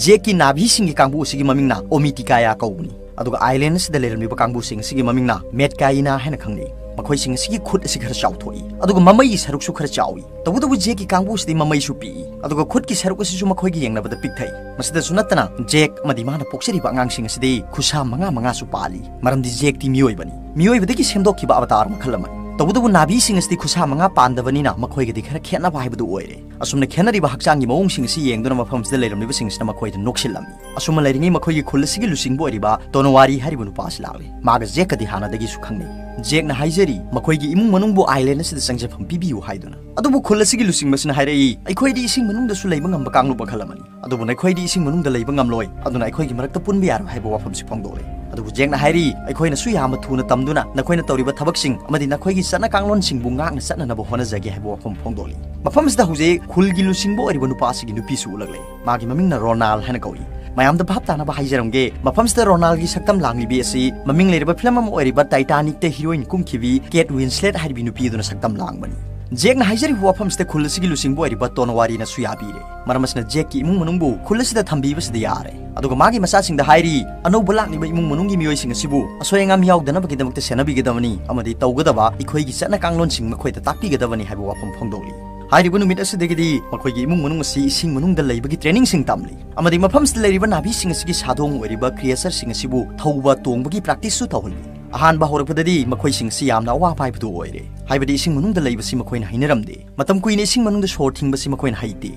ꯖꯦꯛꯀꯤ ꯅꯥꯚꯤꯁꯤꯡꯒꯤ ꯀꯥꯡꯕꯨ ꯑꯁꯤꯒꯤ ꯃꯃꯤꯡꯅ ꯑꯣꯃꯤꯇꯤꯀꯥꯌꯥ ꯀꯧꯕꯅꯤ꯫ ꯑꯗꯨꯒ ꯑꯥꯏꯂꯦꯟ ꯑꯁꯤꯗ ꯂꯩꯔꯝꯂꯤꯕ ꯀꯥꯡꯕꯨꯁꯤꯡ ꯑꯁꯤꯒꯤ ꯃꯃꯤꯡꯅ ꯃꯦꯠꯀꯥꯏꯅꯥ ꯍꯥꯏꯅ ꯈꯪꯅꯩ꯫ ꯃꯈꯣꯏꯁꯤꯡ ꯑꯁꯤꯒꯤ ꯈꯨꯠ ꯑꯁꯤ ꯈꯔ ꯆꯥꯎꯊꯣꯛꯏ, ꯑꯗꯨꯒ ꯃꯃꯩꯒꯤ ꯁꯔꯨꯛꯁꯨ ꯈꯔ ꯆꯥꯎꯏ꯫ ꯇꯧꯕꯇꯕꯨ ꯖꯦꯛꯀꯤ ꯀꯥꯡꯕꯨ ꯑꯁꯤꯗꯤ ꯃꯃꯩꯁꯨ ꯄꯤꯛꯏ, ꯑꯗꯨꯒ ꯈꯨꯠꯀꯤ ꯁꯔꯨꯛ ꯑꯁꯤꯁꯨ ꯃꯈꯣꯏꯒ ꯌꯦꯡꯅꯕꯗ ꯄꯤꯛꯊꯩ꯫ ꯃꯁꯤꯗꯁꯨ ꯅꯠꯇꯅ ꯖꯦꯛ ꯑꯃꯗꯤ ꯃꯥꯅ ꯄꯣꯛꯆꯔꯤꯕ ꯑꯉꯥꯡꯁꯤꯡ ꯑꯁꯤꯗꯤ ꯈꯨꯠꯁꯥ ꯃꯉꯥ ꯃꯉꯥꯁꯨ ꯄꯥꯜꯂꯤ, ꯃꯔꯝꯗꯤ ꯖꯦꯛꯇꯤ ꯃꯤꯑꯣꯏꯕꯅꯤ, ꯃꯤꯑꯣꯏꯕꯗꯒꯤ ꯁꯦꯝꯗꯣꯛꯈꯤꯕ ꯑꯕꯇꯥꯔ ꯃꯈꯜ ꯑꯃꯅꯤ꯫ ꯇꯧꯕꯇꯕꯨ ꯅꯥꯚꯤꯁꯤꯡ ꯑꯁꯤꯗꯤ ꯈꯨꯠꯁꯥ ꯃꯉꯥ ꯄꯥꯟꯗꯕꯅꯤꯅ ꯃꯈꯣꯏꯒꯗꯤ ꯈꯔ ꯈꯦꯠꯅꯕ ꯍꯥꯏꯕꯗꯨ ꯑꯣꯏꯔꯦ꯫ ꯑꯁꯨꯝꯅ ꯈꯦꯠꯅꯔꯤꯕ ꯍꯛꯆꯥꯡꯒꯤ ꯃꯑꯣꯡꯁꯤꯡ ꯑꯁꯤ ꯌꯦꯡꯗꯨꯅ ꯃꯐꯝꯁꯤꯗ ꯂꯩꯔꯝꯂꯤꯕꯁꯤꯡꯁꯤꯅ ꯃꯈꯣꯏꯗ ꯅꯣꯛꯁꯤꯜꯂꯝꯃꯤ꯫ ꯑꯁꯨꯝꯅ ꯂꯩꯔꯤꯉꯩ ꯃꯈꯣꯏꯒꯤ ꯈꯨꯜ ꯑꯁꯤꯒꯤ ꯂꯨꯆꯤꯡꯕ ꯑꯣꯏꯔꯤꯕ ꯇꯣꯅꯣꯋꯥꯔꯤ ꯍꯥꯏꯔꯤꯕ ꯅꯨꯄꯥ ꯑꯁꯤ ꯂꯥꯛꯂꯦ꯫ ꯃꯥꯒ ꯖꯦꯛꯀꯗꯤ ꯍꯥꯟꯅꯗꯒꯤꯁꯨ ꯈꯪꯅꯩ꯫ ꯖꯦꯛꯅ ꯍꯥꯏꯖꯔꯤ, ꯃꯈꯣꯏꯒꯤ ꯏꯃꯨꯡ ꯃꯅꯨꯡꯕꯨ ꯑꯥꯏꯂꯦꯟ ꯑꯁꯤꯗ ꯆꯪꯖꯐꯝ ꯄꯤꯕꯤꯌꯨ ꯍꯥꯏꯗꯨꯅ꯫ ꯑꯗꯨꯕꯨ ꯈꯨꯜ ꯑꯁꯤꯒꯤ ꯂꯨꯆꯤꯡꯕꯁꯤꯅ ꯍꯥꯏꯔꯛꯏ, "ꯑꯩꯈꯣꯏꯗꯤ ꯏꯁꯤꯡ ꯃꯅꯨꯡꯗꯁꯨ ꯂꯩꯕ ꯉꯝꯕ ꯀꯥꯡꯂꯨꯞ ꯃꯈꯜ ꯑꯃꯅꯤ, ꯑꯗꯨꯕꯨ ꯅꯈꯣꯏꯗꯤ ꯏꯁꯤꯡ ꯃꯅꯨꯡꯗ ꯂꯩꯕ ꯉꯝꯂꯣꯏ, ꯑꯗꯨꯅ ꯑꯩꯈꯣꯏꯒꯤ ꯃꯔꯛꯇ ꯄꯨꯟꯕ ꯌꯥꯔꯣꯏ" ꯍꯥꯏꯕ ꯋꯥꯐꯝꯁꯤ ꯐꯣꯡꯗꯣꯛꯂꯦ꯫ ꯑꯗꯨꯕꯨ ꯖꯦꯛꯅ ꯍꯥꯏꯔꯤ, "ꯑꯩꯈꯣꯏꯅꯁꯨ ꯌꯥꯝꯅ ꯊꯨꯅ ꯇꯝꯗꯨꯅ ꯅꯈꯣꯏꯅ ꯇꯧꯔꯤꯕ ꯊꯕꯛꯁꯤꯡ ꯑꯃꯗꯤ ꯅꯈꯣꯏꯒꯤ ꯆꯠꯅ ꯀꯥꯡꯂꯣꯟꯁꯤꯡꯕꯨ ꯉꯥꯛꯅ ꯆꯠꯅꯅꯕ ꯍꯣꯠꯅꯖꯒꯦ" ꯍꯥꯏꯕ ꯋꯥꯐꯝ ꯐꯣꯡꯗꯣꯛꯂꯤ꯫ ꯃꯐꯝꯁꯤꯗ ꯍꯧꯖꯤꯛ ꯈꯨꯜꯒꯤ ꯂꯨꯆꯤꯡꯕ ꯑꯣꯏꯔꯤꯕ ꯅꯨꯄꯥ ꯑꯁꯤꯒꯤ ꯅꯨꯄꯤꯁꯨ ꯎꯠꯂꯛꯂꯦ꯫ ꯃꯥꯒꯤ ꯃꯃꯤꯡꯅ ꯔꯣꯅꯥꯜ ꯍꯥꯏꯅ ꯀꯧꯏ꯫ ꯃꯌꯥꯝꯗ ꯚꯥꯞ ꯇꯥꯅꯕ ꯍꯥꯏꯖꯔꯝꯒꯦ, ꯃꯐꯝꯁꯤꯗ ꯔꯣꯅꯥꯜꯒꯤ ꯁꯛꯇꯝ ꯂꯥꯡꯂꯤꯕꯤ ꯑꯁꯤ ꯃꯃꯤꯡ ꯂꯩꯔꯕ ꯐꯤꯂꯝ ꯑꯃ ꯑꯣꯏꯔꯤꯕ ꯇꯥꯏꯇꯥꯅꯤꯛꯇ ꯍꯤꯔꯣꯏꯟ ꯀꯨꯝꯈꯤꯕꯤ ꯀꯦꯠ ꯋꯤꯟꯁꯂꯦꯠ ꯍꯥꯏꯔꯤꯕꯤ ꯅꯨꯄꯤ ꯑꯗꯨꯅ ꯁꯛꯇꯝ ꯂꯥꯡꯕꯅꯤ꯫ ꯖꯦꯛꯅ ꯍꯥꯏꯖꯔꯤꯕ ꯋꯥꯐꯝꯁꯤꯗ ꯈꯨꯜ ꯑꯁꯤꯒꯤ ꯂꯨꯆꯤꯡꯕ ꯑꯣꯏꯔꯤꯕ ꯇꯣꯅꯋꯥꯔꯤꯅꯁꯨ ꯌꯥꯕꯤꯔꯦ꯫ ꯃꯔꯝ ꯑꯁꯤꯅ ꯖꯦꯛꯀꯤ ꯏꯃꯨꯡ ꯃꯅꯨꯡꯕꯨ ꯈꯨꯜ ꯑꯁꯤꯗ ꯊꯝꯕꯤꯕꯁꯤꯗ ꯌꯥꯔꯦ꯫ ꯑꯗꯨꯒ ꯃꯥꯒꯤ ꯃꯆꯥꯁꯤꯡꯗ ꯍꯥꯏꯔꯤ, ꯑꯅꯧꯕ ꯂꯥꯛꯂꯤꯕ ꯏꯃꯨꯡ ꯃꯅꯨꯡꯒꯤ ꯃꯤꯑꯣꯏꯁꯤꯡ ꯑꯁꯤꯕꯨ ꯑꯁꯣꯏ ꯑꯉꯥꯝ ꯌꯥꯎꯗꯅꯕꯒꯤꯗꯃꯛꯇ ꯁꯦꯟꯅꯕꯤꯒꯗꯕꯅꯤ ꯑꯃꯗꯤ ꯇꯧꯒꯗꯕ ꯑꯩꯈꯣꯏꯒꯤ ꯆꯠꯅ ꯀꯥꯡꯂꯣꯟꯁꯤꯡ ꯃꯈꯣꯏꯗ ꯇꯥꯛꯄꯤꯒꯗꯕꯅꯤ ꯍꯥꯏꯕ ꯋꯥꯐꯝ ꯐꯣꯡꯗꯣꯛꯂꯤ꯫ ꯍꯥꯏꯔꯤꯕ ꯅꯨꯃꯤꯠ ꯑꯁꯤꯗꯒꯤꯗꯤ ꯃꯈꯣꯏꯒꯤ ꯏꯃꯨꯡ ꯃꯅꯨꯡ ꯑꯁꯤ ꯏꯁꯤꯡ ꯃꯅꯨꯡꯗ ꯂꯩꯕꯒꯤ ꯇ꯭ꯔꯦꯅꯤꯡꯁꯤꯡ ꯇꯝꯂꯤ ꯑꯃꯗꯤ ꯃꯐꯝꯁꯤꯗ ꯂꯩꯔꯤꯕ ꯅꯥꯚꯤꯁꯤꯡ ꯑꯁꯤꯒꯤ ꯁꯥꯗꯣꯡ ꯑꯣꯏꯔꯤꯕ ꯀ꯭ꯔꯤꯌꯦꯆꯔꯁꯤꯡ ꯑꯁꯤꯕꯨ ꯊꯧꯕ ꯇꯣꯡꯕꯒꯤ ꯄ꯭ꯔꯥꯛꯇꯤꯁꯁꯨ ꯇꯧꯍꯜꯂꯤ꯫ ꯑꯍꯥꯟꯕ ꯍꯧꯔꯛꯄꯗꯗꯤ ꯃꯈꯣꯏꯁꯤꯡ ꯑꯁꯤ ꯌꯥꯝꯅ ꯑꯋꯥꯕ ꯍꯥꯏꯕꯗꯨ ꯑꯣꯏꯔꯦ, ꯍꯥꯏꯕꯗꯤ ꯏꯁꯤꯡ ꯃꯅꯨꯡꯗ ꯂꯩꯕꯁꯤ ꯃꯈꯣꯏꯅ ꯍꯩꯅꯔꯝꯗꯦ꯫ ꯃꯇꯝ ꯀꯨꯏꯅ ꯏꯁꯤꯡ ꯃꯅꯨꯡꯗ ꯁꯣꯔ ꯊꯤꯡꯕꯁꯤ ꯃꯈꯣꯏꯅ ꯍꯩꯇꯦ꯫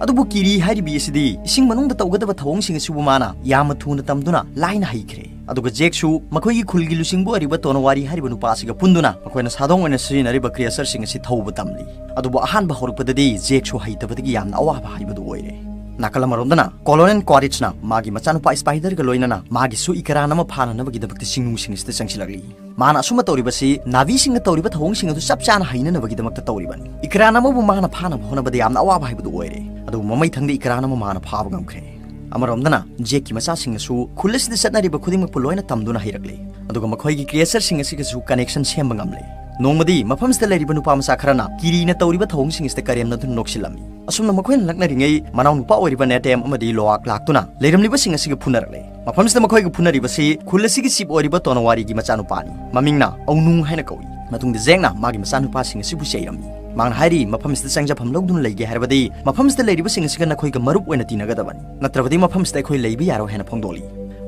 ꯑꯗꯨꯕꯨ ꯀꯤꯔꯤ ꯍꯥꯏꯔꯤꯕꯤ ꯑꯁꯤꯗꯤ ꯏꯁꯤꯡ ꯃꯅꯨꯡꯗ ꯇꯧꯒꯗꯕ ꯊꯧꯑꯣꯡꯁꯤꯡ ꯑꯁꯤꯕꯨ ꯃꯥꯅ ꯌꯥꯝꯅ ꯊꯨꯅ ꯇꯝꯗꯨꯅ ꯂꯥꯏꯅ ꯍꯩꯈ꯭ꯔꯦ꯫ ꯑꯗꯨꯒ ꯖꯦꯛꯁꯨ ꯃꯈꯣꯏꯒꯤ ꯈꯨꯜꯒꯤ ꯂꯨꯆꯤꯡꯕ ꯑꯣꯏꯔꯤꯕ ꯇꯣꯅꯋꯥꯔꯤ ꯍꯥꯏꯔꯤꯕ ꯅꯨꯄꯥ ꯑꯁꯤꯒ ꯄꯨꯟꯗꯨꯅ ꯃꯈꯣꯏꯅ ꯁꯥꯗꯣꯡ ꯑꯣꯏꯅ ꯁꯤꯖꯤꯟꯅꯔꯤꯕ creatureꯁꯤꯡ ꯑꯁꯤ ꯊꯧꯕ ꯇꯝꯂꯤ꯫ ꯑꯗꯨꯕꯨ ꯑꯍꯥꯟꯕ ꯍꯧꯔꯛꯄꯗꯗꯤ ꯖꯦꯛꯁꯨ ꯍꯩꯇꯕꯗꯒꯤ ꯌꯥꯝꯅ ꯑꯋꯥꯕ ꯍꯥꯏꯕꯗꯨ ꯑꯣꯏꯔꯦ꯫ ꯅꯥꯀꯜ ꯑꯃꯔꯣꯝꯗꯅ Colonel Quaritchꯅ ꯃꯥꯒꯤ ꯃꯆꯥꯅꯨꯄꯥ Spiderꯒ ꯂꯣꯏꯅꯅ ꯃꯥꯒꯤꯁꯨ Ikran ꯑꯃ ꯐꯥꯅꯅꯕꯒꯤꯗꯃꯛꯇ ꯆꯤꯡꯅꯨꯡꯁꯤꯡ ꯑꯁꯤꯗ ꯆꯪꯁꯤꯜꯂꯛꯂꯤ꯫ ꯃꯥꯅ ꯑꯁꯨꯝꯅ ꯇꯧꯔꯤꯕꯁꯤ ꯅꯥꯚꯤꯁꯤꯡꯅ ꯇꯧꯔꯤꯕ ꯊꯧꯑꯣꯡꯁꯤꯡ ꯑꯗꯨ ꯆꯞ ꯆꯥꯅ ꯍꯩꯅꯅꯕꯒꯤꯗꯃꯛꯇ ꯇꯧꯔꯤꯕꯅꯤ꯫ Ikran ꯑꯃꯕꯨ ꯃꯥꯅ ꯐꯥꯅꯕ ꯍꯣꯠꯅꯕꯗ ꯌꯥꯝꯅ ꯑꯋꯥꯕ ꯍꯥꯏꯕꯗꯨ ꯑꯣꯏꯔꯦ꯫ ꯑꯗꯨꯕꯨ ꯃꯃꯩ ꯊꯪꯗ Ikran ꯑꯃ ꯃꯥꯅ ꯐꯥꯕ ꯉꯝꯈ꯭ꯔꯦ꯫ ꯑꯃꯔꯣꯝꯗꯅ ꯖꯦꯛꯀꯤ ꯃꯆꯥꯁꯤꯡꯅꯁꯨ ꯈꯨꯜ ꯑꯁꯤꯗ ꯆꯠꯅꯔꯤꯕ ꯈꯨꯗꯤꯡꯃꯛꯄꯨ ꯂꯣꯏꯅ ꯇꯝꯗꯨꯅ ꯍꯩꯔꯛꯂꯦ꯫ ꯑꯗꯨꯒ ꯃꯈꯣꯏꯒꯤ creatureꯁꯤꯡ ꯑꯁꯤꯒꯁꯨ connection ꯁꯦꯝꯕ ꯉꯝꯂꯦ꯫ ꯅꯣꯡꯃꯗꯤ ꯃꯐꯝꯁꯤꯗ ꯂꯩꯔꯤꯕ ꯅꯨꯄꯥ ꯃꯆꯥ ꯈꯔꯅ ꯀꯤꯔꯤꯅ ꯇꯧꯔꯤꯕ ꯊꯧꯑꯣꯡꯁꯤꯡ ꯑꯁꯤꯗ ꯀꯔꯦꯝꯅꯗꯨꯅ ꯅꯣꯛꯁꯤꯜꯂꯝꯃꯤ꯫ ꯑꯁꯨꯝꯅ ꯃꯈꯣꯏꯅ ꯅꯛꯅꯔꯤꯉꯩ ꯃꯅꯥꯎꯅꯨꯄꯥ ꯑꯣꯏꯔꯤꯕ Natam ꯑꯃꯗꯤ Loak ꯂꯥꯛꯇꯨꯅ ꯂꯩꯔꯝꯂꯤꯕꯁꯤꯡ ꯑꯁꯤꯒ ꯐꯨꯅꯔꯛꯂꯦ꯫ ꯃꯐꯝꯁꯤꯗ ꯃꯈꯣꯏꯒ ꯐꯨꯅꯔꯤꯕꯁꯤ ꯈꯨꯜ ꯑꯁꯤꯒꯤ chief ꯑꯣꯏꯔꯤꯕ ꯇꯣꯅꯋꯥꯔꯤꯒꯤ ꯃꯆꯥꯅꯨꯄꯥꯅꯤ꯫ ꯃꯃꯤꯡꯅ ꯑꯧꯅꯨꯡ ꯍꯥꯏꯅ ꯀꯧꯏ꯫ ꯃꯇꯨꯡꯗ ꯖꯦꯛꯅ ꯃꯥꯒꯤ ꯃꯆꯥꯅꯨꯄꯥꯁꯤꯡ ꯑꯁꯤꯕꯨ ꯆꯩꯔꯝꯃꯤ꯫ ꯃꯥꯅ ꯍꯥꯏꯔꯤ, "ꯃꯐꯝꯁꯤꯗ ꯆꯪꯖꯐꯝ ꯂꯧꯗꯨꯅ ꯂꯩꯒꯦ ꯍꯥꯏꯔꯕꯗꯤ ꯃꯐꯝꯁꯤꯗ ꯂꯩꯔꯤꯕꯁꯤꯡ ꯑꯁꯤꯒ ꯅꯈꯣꯏꯒ ꯃꯔꯨꯞ ꯑꯣꯏꯅ ꯇꯤꯟꯅꯒꯗꯕꯅꯤ, ꯅꯠꯇ꯭ꯔꯕꯗꯤ ꯃꯐꯝꯁꯤꯗ ꯑꯩꯈꯣꯏ ꯂꯩꯕ ꯌꯥꯔꯣꯏ" ꯍꯥꯏꯅ ꯐꯣꯡꯗꯣꯛꯂꯤ꯫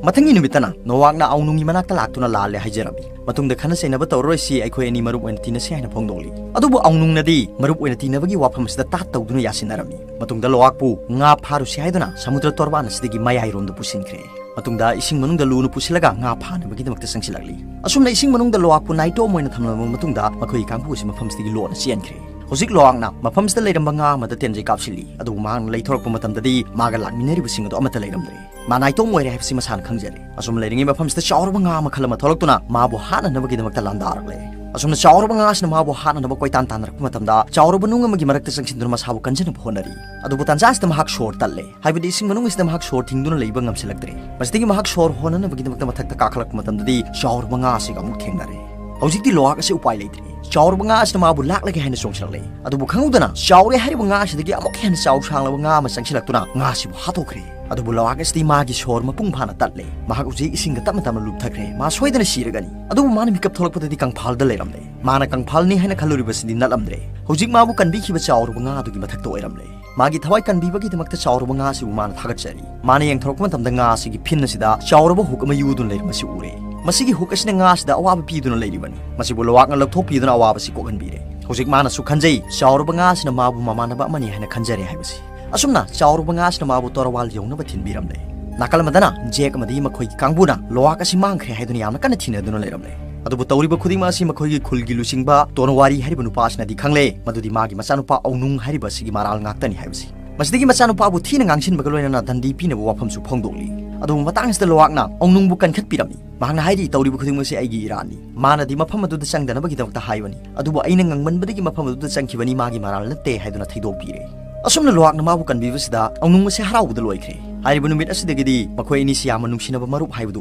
ꯃꯊꯪꯒꯤ ꯅꯨꯃꯤꯠꯇꯅ ꯅꯣꯋꯥꯛꯅ ꯑꯧꯅꯨꯡꯒꯤ ꯃꯅꯥꯛꯇ ꯂꯥꯛꯇꯨꯅ ꯂꯥꯜꯂꯦ ꯍꯥꯏꯖꯔꯝꯃꯤ꯫ ꯃꯇꯨꯡꯗ ꯈꯟꯅ ꯆꯩꯅꯕ ꯇꯧꯔꯔꯣꯏꯁꯤ, ꯑꯩꯈꯣꯏ ꯑꯅꯤ ꯃꯔꯨꯞ ꯑꯣꯏꯅ ꯇꯤꯟꯅꯁꯤ ꯍꯥꯏꯅ ꯐꯣꯡꯗꯣꯛꯂꯤ꯫ ꯑꯗꯨꯕꯨ ꯑꯧꯅꯨꯡꯅꯗꯤ ꯃꯔꯨꯞ ꯑꯣꯏꯅ ꯇꯤꯟꯅꯕꯒꯤ ꯋꯥꯐꯝ ꯑꯁꯤꯗ ꯇꯥꯠ ꯇꯧꯗꯨꯅ ꯌꯥꯁꯤꯟꯅꯔꯝꯃꯤ꯫ ꯃꯇꯨꯡꯗ ꯂꯣꯋꯥꯛꯄꯨ ꯉꯥ ꯐꯥꯔꯨꯁꯤ ꯍꯥꯏꯗꯨꯅ ꯁꯃꯨꯗ꯭ꯔ ꯇꯣꯔꯕꯥꯟ ꯑꯁꯤꯗꯒꯤ ꯃꯌꯥꯏꯔꯣꯝꯗ ꯄꯨꯁꯤꯟꯈ꯭ꯔꯦ꯫ ꯃꯇꯨꯡꯗ ꯏꯁꯤꯡ ꯃꯅꯨꯡꯗ ꯂꯨꯅ ꯄꯨꯁꯤꯜꯂꯒ ꯉꯥ ꯐꯥꯅꯕꯒꯤꯗꯃꯛꯇ ꯆꯪꯁꯤꯜꯂꯛꯂꯤ꯫ ꯑꯁꯨꯝꯅ ꯏꯁꯤꯡ ꯃꯅꯨꯡꯗ ꯂꯣꯋꯥꯛꯄꯨ ꯅꯥꯏꯇꯣꯝ ꯑꯣꯏꯅ ꯊꯝꯂꯕ ꯃꯇꯨꯡꯗ ꯃꯈꯣꯏꯒꯤ ꯀꯥꯡꯕꯨ ꯑꯁꯤ ꯃꯐꯝꯁꯤꯗꯒꯤ ꯂꯣꯟꯅ ꯆꯦꯟꯈ꯭ꯔꯦ꯫ ꯍꯧꯖꯤꯛ ꯂꯣꯋꯥꯛꯅ ꯃꯐꯝꯁꯤꯗ ꯂꯩꯔꯝꯕ ꯉꯥ ꯑꯃꯗ ꯇꯦꯟꯖꯩ ꯀꯥꯞꯁꯤꯜꯂꯤ, ꯑꯗꯨꯕꯨ ꯃꯍꯥꯛꯅ ꯂꯩꯊꯣꯔꯛꯄ ꯃꯇꯝꯗꯗꯤ ꯃꯥꯒ ꯂꯥꯛꯃꯤꯟꯅꯔꯤꯕꯁꯤꯡ ꯑꯗꯨ ꯑꯃꯠꯇ ꯂꯩꯔꯝꯗ꯭ꯔꯦ꯫ ꯃꯥ ꯅꯥꯏꯇꯣꯝ ꯑꯣꯏꯔꯦ ꯍꯥꯏꯕꯁꯤ ꯃꯁꯥꯅ ꯈꯪꯖꯔꯦ꯫ ꯑꯁꯨꯝ ꯂꯩꯔꯤꯉꯩ ꯃꯐꯝꯁꯤꯗ ꯆꯥꯎꯔꯕ ꯉꯥ ꯃꯈꯜ ꯑꯃ ꯊꯣꯛꯂꯛꯇꯨꯅ ꯃꯥꯕꯨ ꯍꯥꯠꯅꯅꯕꯒꯤꯗꯃꯛꯇ ꯂꯥꯟꯗꯥꯔꯛꯂꯦ꯫ ꯑꯁꯨꯝꯅ ꯆꯥꯎꯔꯕ ꯉꯥ ꯑꯁꯤꯅ ꯃꯥꯕꯨ ꯍꯥꯠꯅꯅꯕ ꯀꯣꯏꯇꯥꯟ ꯇꯥꯟꯅꯔꯛꯄ ꯃꯇꯝꯗ ꯆꯥꯎꯔꯕ ꯅꯨꯡ ꯑꯃꯒꯤ ꯃꯔꯛꯇ ꯆꯪꯁꯤꯟꯗꯨꯅ ꯃꯁꯥꯕꯨ ꯀꯟꯖꯅꯕ ꯍꯣꯠꯅꯔꯤ꯫ ꯑꯗꯨꯕꯨ ꯇꯥꯟꯖꯥ ꯑꯁꯤꯗ ꯃꯍꯥꯛ ꯁꯣꯔ ꯇꯠꯂꯦ, ꯍꯥꯏꯕꯗꯤ ꯏꯁꯤꯡ ꯃꯅꯨꯡ ꯑꯁꯤꯗ ꯃꯍꯥꯛ ꯁꯣꯔ ꯊꯤꯡꯗꯨꯅ ꯂꯩꯕ ꯉꯝꯁꯤꯜꯂꯛꯇ꯭ꯔꯦ꯫ ꯃꯁꯤꯗꯒꯤ ꯃꯍꯥꯛ ꯁꯣꯔ ꯍꯣꯟꯅꯅꯕꯒꯤꯗꯃꯛꯇ ꯃꯊꯛꯇ ꯀꯥꯈꯠꯂꯛꯄ ꯃꯇꯝꯗꯗꯤ ꯆꯥꯎꯔꯕ ꯉꯥ ꯑꯁꯤꯒ ꯑꯃꯨꯛ ꯊꯦꯡꯅꯔꯦ꯫ ꯍꯧꯖꯤꯛꯇꯤ ꯂꯣꯋꯥꯛ ꯑꯁꯤ ꯎꯄꯥꯏ ꯂꯩꯇ꯭ꯔꯦ꯫ ꯆꯥꯎꯔꯕ ꯉꯥ ꯑꯁꯤꯅ ꯃꯥꯕꯨ ꯂꯥꯛꯂꯒꯦ ꯍꯥꯏꯅ ꯆꯣꯡꯁꯤꯜꯂꯛꯂꯦ꯫ ꯑꯗꯨꯕꯨ ꯈꯪꯍꯧꯗꯅ ꯆꯥꯎꯔꯦ ꯍꯥꯏꯔꯤꯕ ꯉꯥ ꯑꯁꯤꯗꯒꯤ ꯑꯃꯨꯛ ꯍꯦꯟꯅ ꯆꯥꯎ ꯁꯥꯡꯂꯕ ꯉꯥ ꯑꯃ ꯆꯪꯁꯤꯜꯂꯛꯇꯨꯅ ꯉꯥ ꯑꯁꯤꯕꯨ ꯍꯥꯠꯇꯣꯛꯈ꯭ꯔꯦ꯫ ꯑꯗꯨꯕꯨ ꯂꯣꯋꯥꯛ ꯑꯁꯤꯗꯤ ꯃꯥꯒꯤ ꯁꯣꯔ ꯃꯄꯨꯡ ꯐꯥꯅ ꯇꯠꯂꯦ꯫ ꯃꯍꯥꯛ ꯍꯧꯖꯤꯛ ꯏꯁꯤꯡꯗ ꯇꯞꯅ ꯇꯞꯅ ꯂꯨꯞꯊꯈ꯭ꯔꯦ꯫ ꯃꯥ ꯁꯣꯏꯗꯅ ꯁꯤꯔꯒꯅꯤ꯫ ꯑꯗꯨꯕꯨ ꯃꯥꯅ ꯃꯤꯀꯞ ꯊꯣꯛꯂꯛꯄꯗꯗꯤ ꯀꯪꯐꯥꯜꯗ ꯂꯩꯔꯝꯂꯦ꯫ ꯃꯥꯅ ꯀꯪꯐꯥꯜꯅꯤ ꯍꯥꯏꯅ ꯈꯜꯂꯨꯔꯤꯕꯁꯤꯗꯤ ꯅꯠꯂꯝꯗ꯭ꯔꯦ꯫ ꯍꯧꯖꯤꯛ ꯃꯥꯕꯨ ꯀꯟꯕꯤꯈꯤꯕ ꯆꯥꯎꯔꯕ ꯉꯥ ꯑꯗꯨꯒꯤ ꯃꯊꯛꯇ ꯑꯣꯏꯔꯝꯂꯦ꯫ ꯃꯥꯒꯤ ꯊꯋꯥꯏ ꯀꯟꯕꯤꯕꯒꯤꯗꯃꯛꯇ ꯆꯥꯎꯔꯕ ꯉꯥ ꯑꯁꯤꯕꯨ ꯃꯥꯅ ꯊꯥꯒꯠꯆꯔꯤ꯫ ꯃꯥꯅ ꯌꯦꯡꯊꯣꯔꯛꯄ ꯃꯇꯝꯗ ꯉꯥ ꯑꯁꯤꯒꯤ ꯐꯤꯟ ꯑꯁꯤꯗ ꯆꯥꯎꯔꯕ ꯍꯨꯛ ꯑꯃ ꯌꯨꯗꯨꯅ ꯂꯩꯔꯝꯕꯁꯤ ꯎꯔꯦ꯫ ꯃꯁꯤꯒꯤ ꯍꯨꯛ ꯑꯁꯤꯅ ꯉꯥ ꯑꯁꯤꯗ ꯑꯋꯥꯕ ꯄꯤꯗꯨꯅ ꯂꯩꯔꯤꯕꯅꯤ꯫ ꯃꯁꯤꯕꯨ ꯂꯣꯋꯥꯛꯅ ꯂꯧꯊꯣꯛꯄꯤꯗꯨꯅ ꯑꯋꯥꯕꯁꯤ ꯀꯣꯛꯍꯟꯕꯤꯔꯦ꯫ ꯍꯧꯖꯤꯛ ꯃꯥꯅꯁꯨ ꯈꯟꯖꯩ, ꯆꯥꯎꯔꯕ ꯉꯥ ꯑꯁꯤꯅ ꯃꯥꯕꯨ ꯃꯃꯥꯟꯅꯕ ꯑꯃꯅꯤ ꯍꯥꯏꯅ ꯈꯟꯖꯔꯦ ꯍꯥꯏꯕꯁꯤ꯫ ꯑꯁꯨꯝꯅ ꯆꯥꯎꯔꯕ ꯉꯥ ꯑꯁꯤꯅ ꯃꯥꯕꯨ ꯇꯣꯔꯋꯥꯜ ꯌꯧꯅꯕ ꯊꯤꯟꯕꯤꯔꯝꯂꯦ꯫ ꯅꯥꯀꯜ ꯑꯃꯗꯅ ꯖꯦꯛ ꯑꯃꯗꯤ ꯃꯈꯣꯏꯒꯤ ꯀꯥꯡꯕꯨꯅ ꯂꯣꯋꯥꯛ ꯑꯁꯤ ꯃꯥꯡꯈ꯭ꯔꯦ ꯍꯥꯏꯗꯨꯅ ꯌꯥꯝꯅ ꯀꯟꯅ ꯊꯤꯅꯗꯨꯅ ꯂꯩꯔꯝꯂꯦ꯫ ꯑꯗꯨꯕꯨ ꯇꯧꯔꯤꯕ ꯈꯨꯗꯤꯡꯃꯛ ꯑꯁꯤ ꯃꯈꯣꯏꯒꯤ ꯈꯨꯜꯒꯤ ꯂꯨꯆꯤꯡꯕ ꯇꯣꯅꯋꯥꯔꯤ ꯍꯥꯏꯔꯤꯕ ꯅꯨꯄꯥ ꯑꯁꯤꯅꯗꯤ ꯈꯪꯂꯦ, ꯃꯗꯨꯗꯤ ꯃꯥꯒꯤ ꯃꯆꯥꯅꯨꯄꯥ ꯑꯧꯅꯨꯡ ꯍꯥꯏꯔꯤꯕ ꯑꯁꯤꯒꯤ ꯃꯔꯥꯜ ꯉꯥꯛꯇꯅꯤ ꯍꯥꯏꯕꯁꯤ꯫ ꯃꯁꯤꯗꯒꯤ ꯃꯆꯥꯅꯨꯄꯥꯕꯨ ꯊꯤꯅ ꯉꯥꯡꯁꯤꯟꯕꯒ ꯂꯣꯏꯅꯅ ꯗꯟꯗꯤ ꯄꯤꯅꯕ ꯋꯥꯐꯝꯁꯨ ꯐꯣꯡꯗꯣꯛꯂꯤ꯫ ꯑꯗꯨꯕꯨ ꯃꯇꯥꯡ ꯑꯁꯤꯗ ꯂꯣꯋꯥꯛꯅ ꯑꯧꯅꯨꯡꯕꯨ ꯀꯟꯈꯠꯄꯤꯔꯝꯃꯤ꯫ ꯃꯍꯥꯛꯅ ꯍꯥꯏꯔꯤ, "ꯇꯧꯔꯤꯕ ꯈꯨꯗꯤꯡꯃꯛꯁꯤ ꯑꯩꯒꯤ ꯏꯔꯥꯟꯅꯤ꯫ ꯃꯥꯅꯗꯤ ꯃꯐꯝ ꯑꯗꯨꯗ ꯆꯪꯗꯅꯕꯒꯤꯗꯃꯛꯇ ꯍꯥꯏꯕꯅꯤ, ꯑꯗꯨꯕꯨ ꯑꯩꯅ ꯉꯪꯃꯟꯕꯗꯒꯤ ꯃꯐꯝ ꯑꯗꯨꯗ ꯆꯪꯈꯤꯕꯅꯤ, ꯃꯥꯒꯤ ꯃꯔꯥꯜ ꯅꯠꯇꯦ" ꯍꯥꯏꯗꯨꯅ ꯊꯩꯗꯣꯛꯄꯤꯔꯦ꯫ ꯑꯁꯨꯝꯅ ꯂꯣꯋꯥꯛꯅ ꯃꯥꯕꯨ ꯀꯟꯕꯤꯕꯁꯤꯗ ꯑꯧꯅꯨꯡ ꯑꯁꯤ ꯍꯔꯥꯎꯕꯗ ꯂꯣꯏꯈ꯭ꯔꯦ꯫ ꯍꯥꯏꯔꯤꯕ ꯅꯨꯃꯤꯠ ꯑꯁꯤꯗꯒꯤꯗꯤ ꯃꯈꯣꯏ ꯑꯅꯤꯁꯤ ꯌꯥꯝꯅ ꯅꯨꯡꯁꯤꯅꯕ ꯃꯔꯨꯞ ꯍꯥꯏꯕꯗꯨ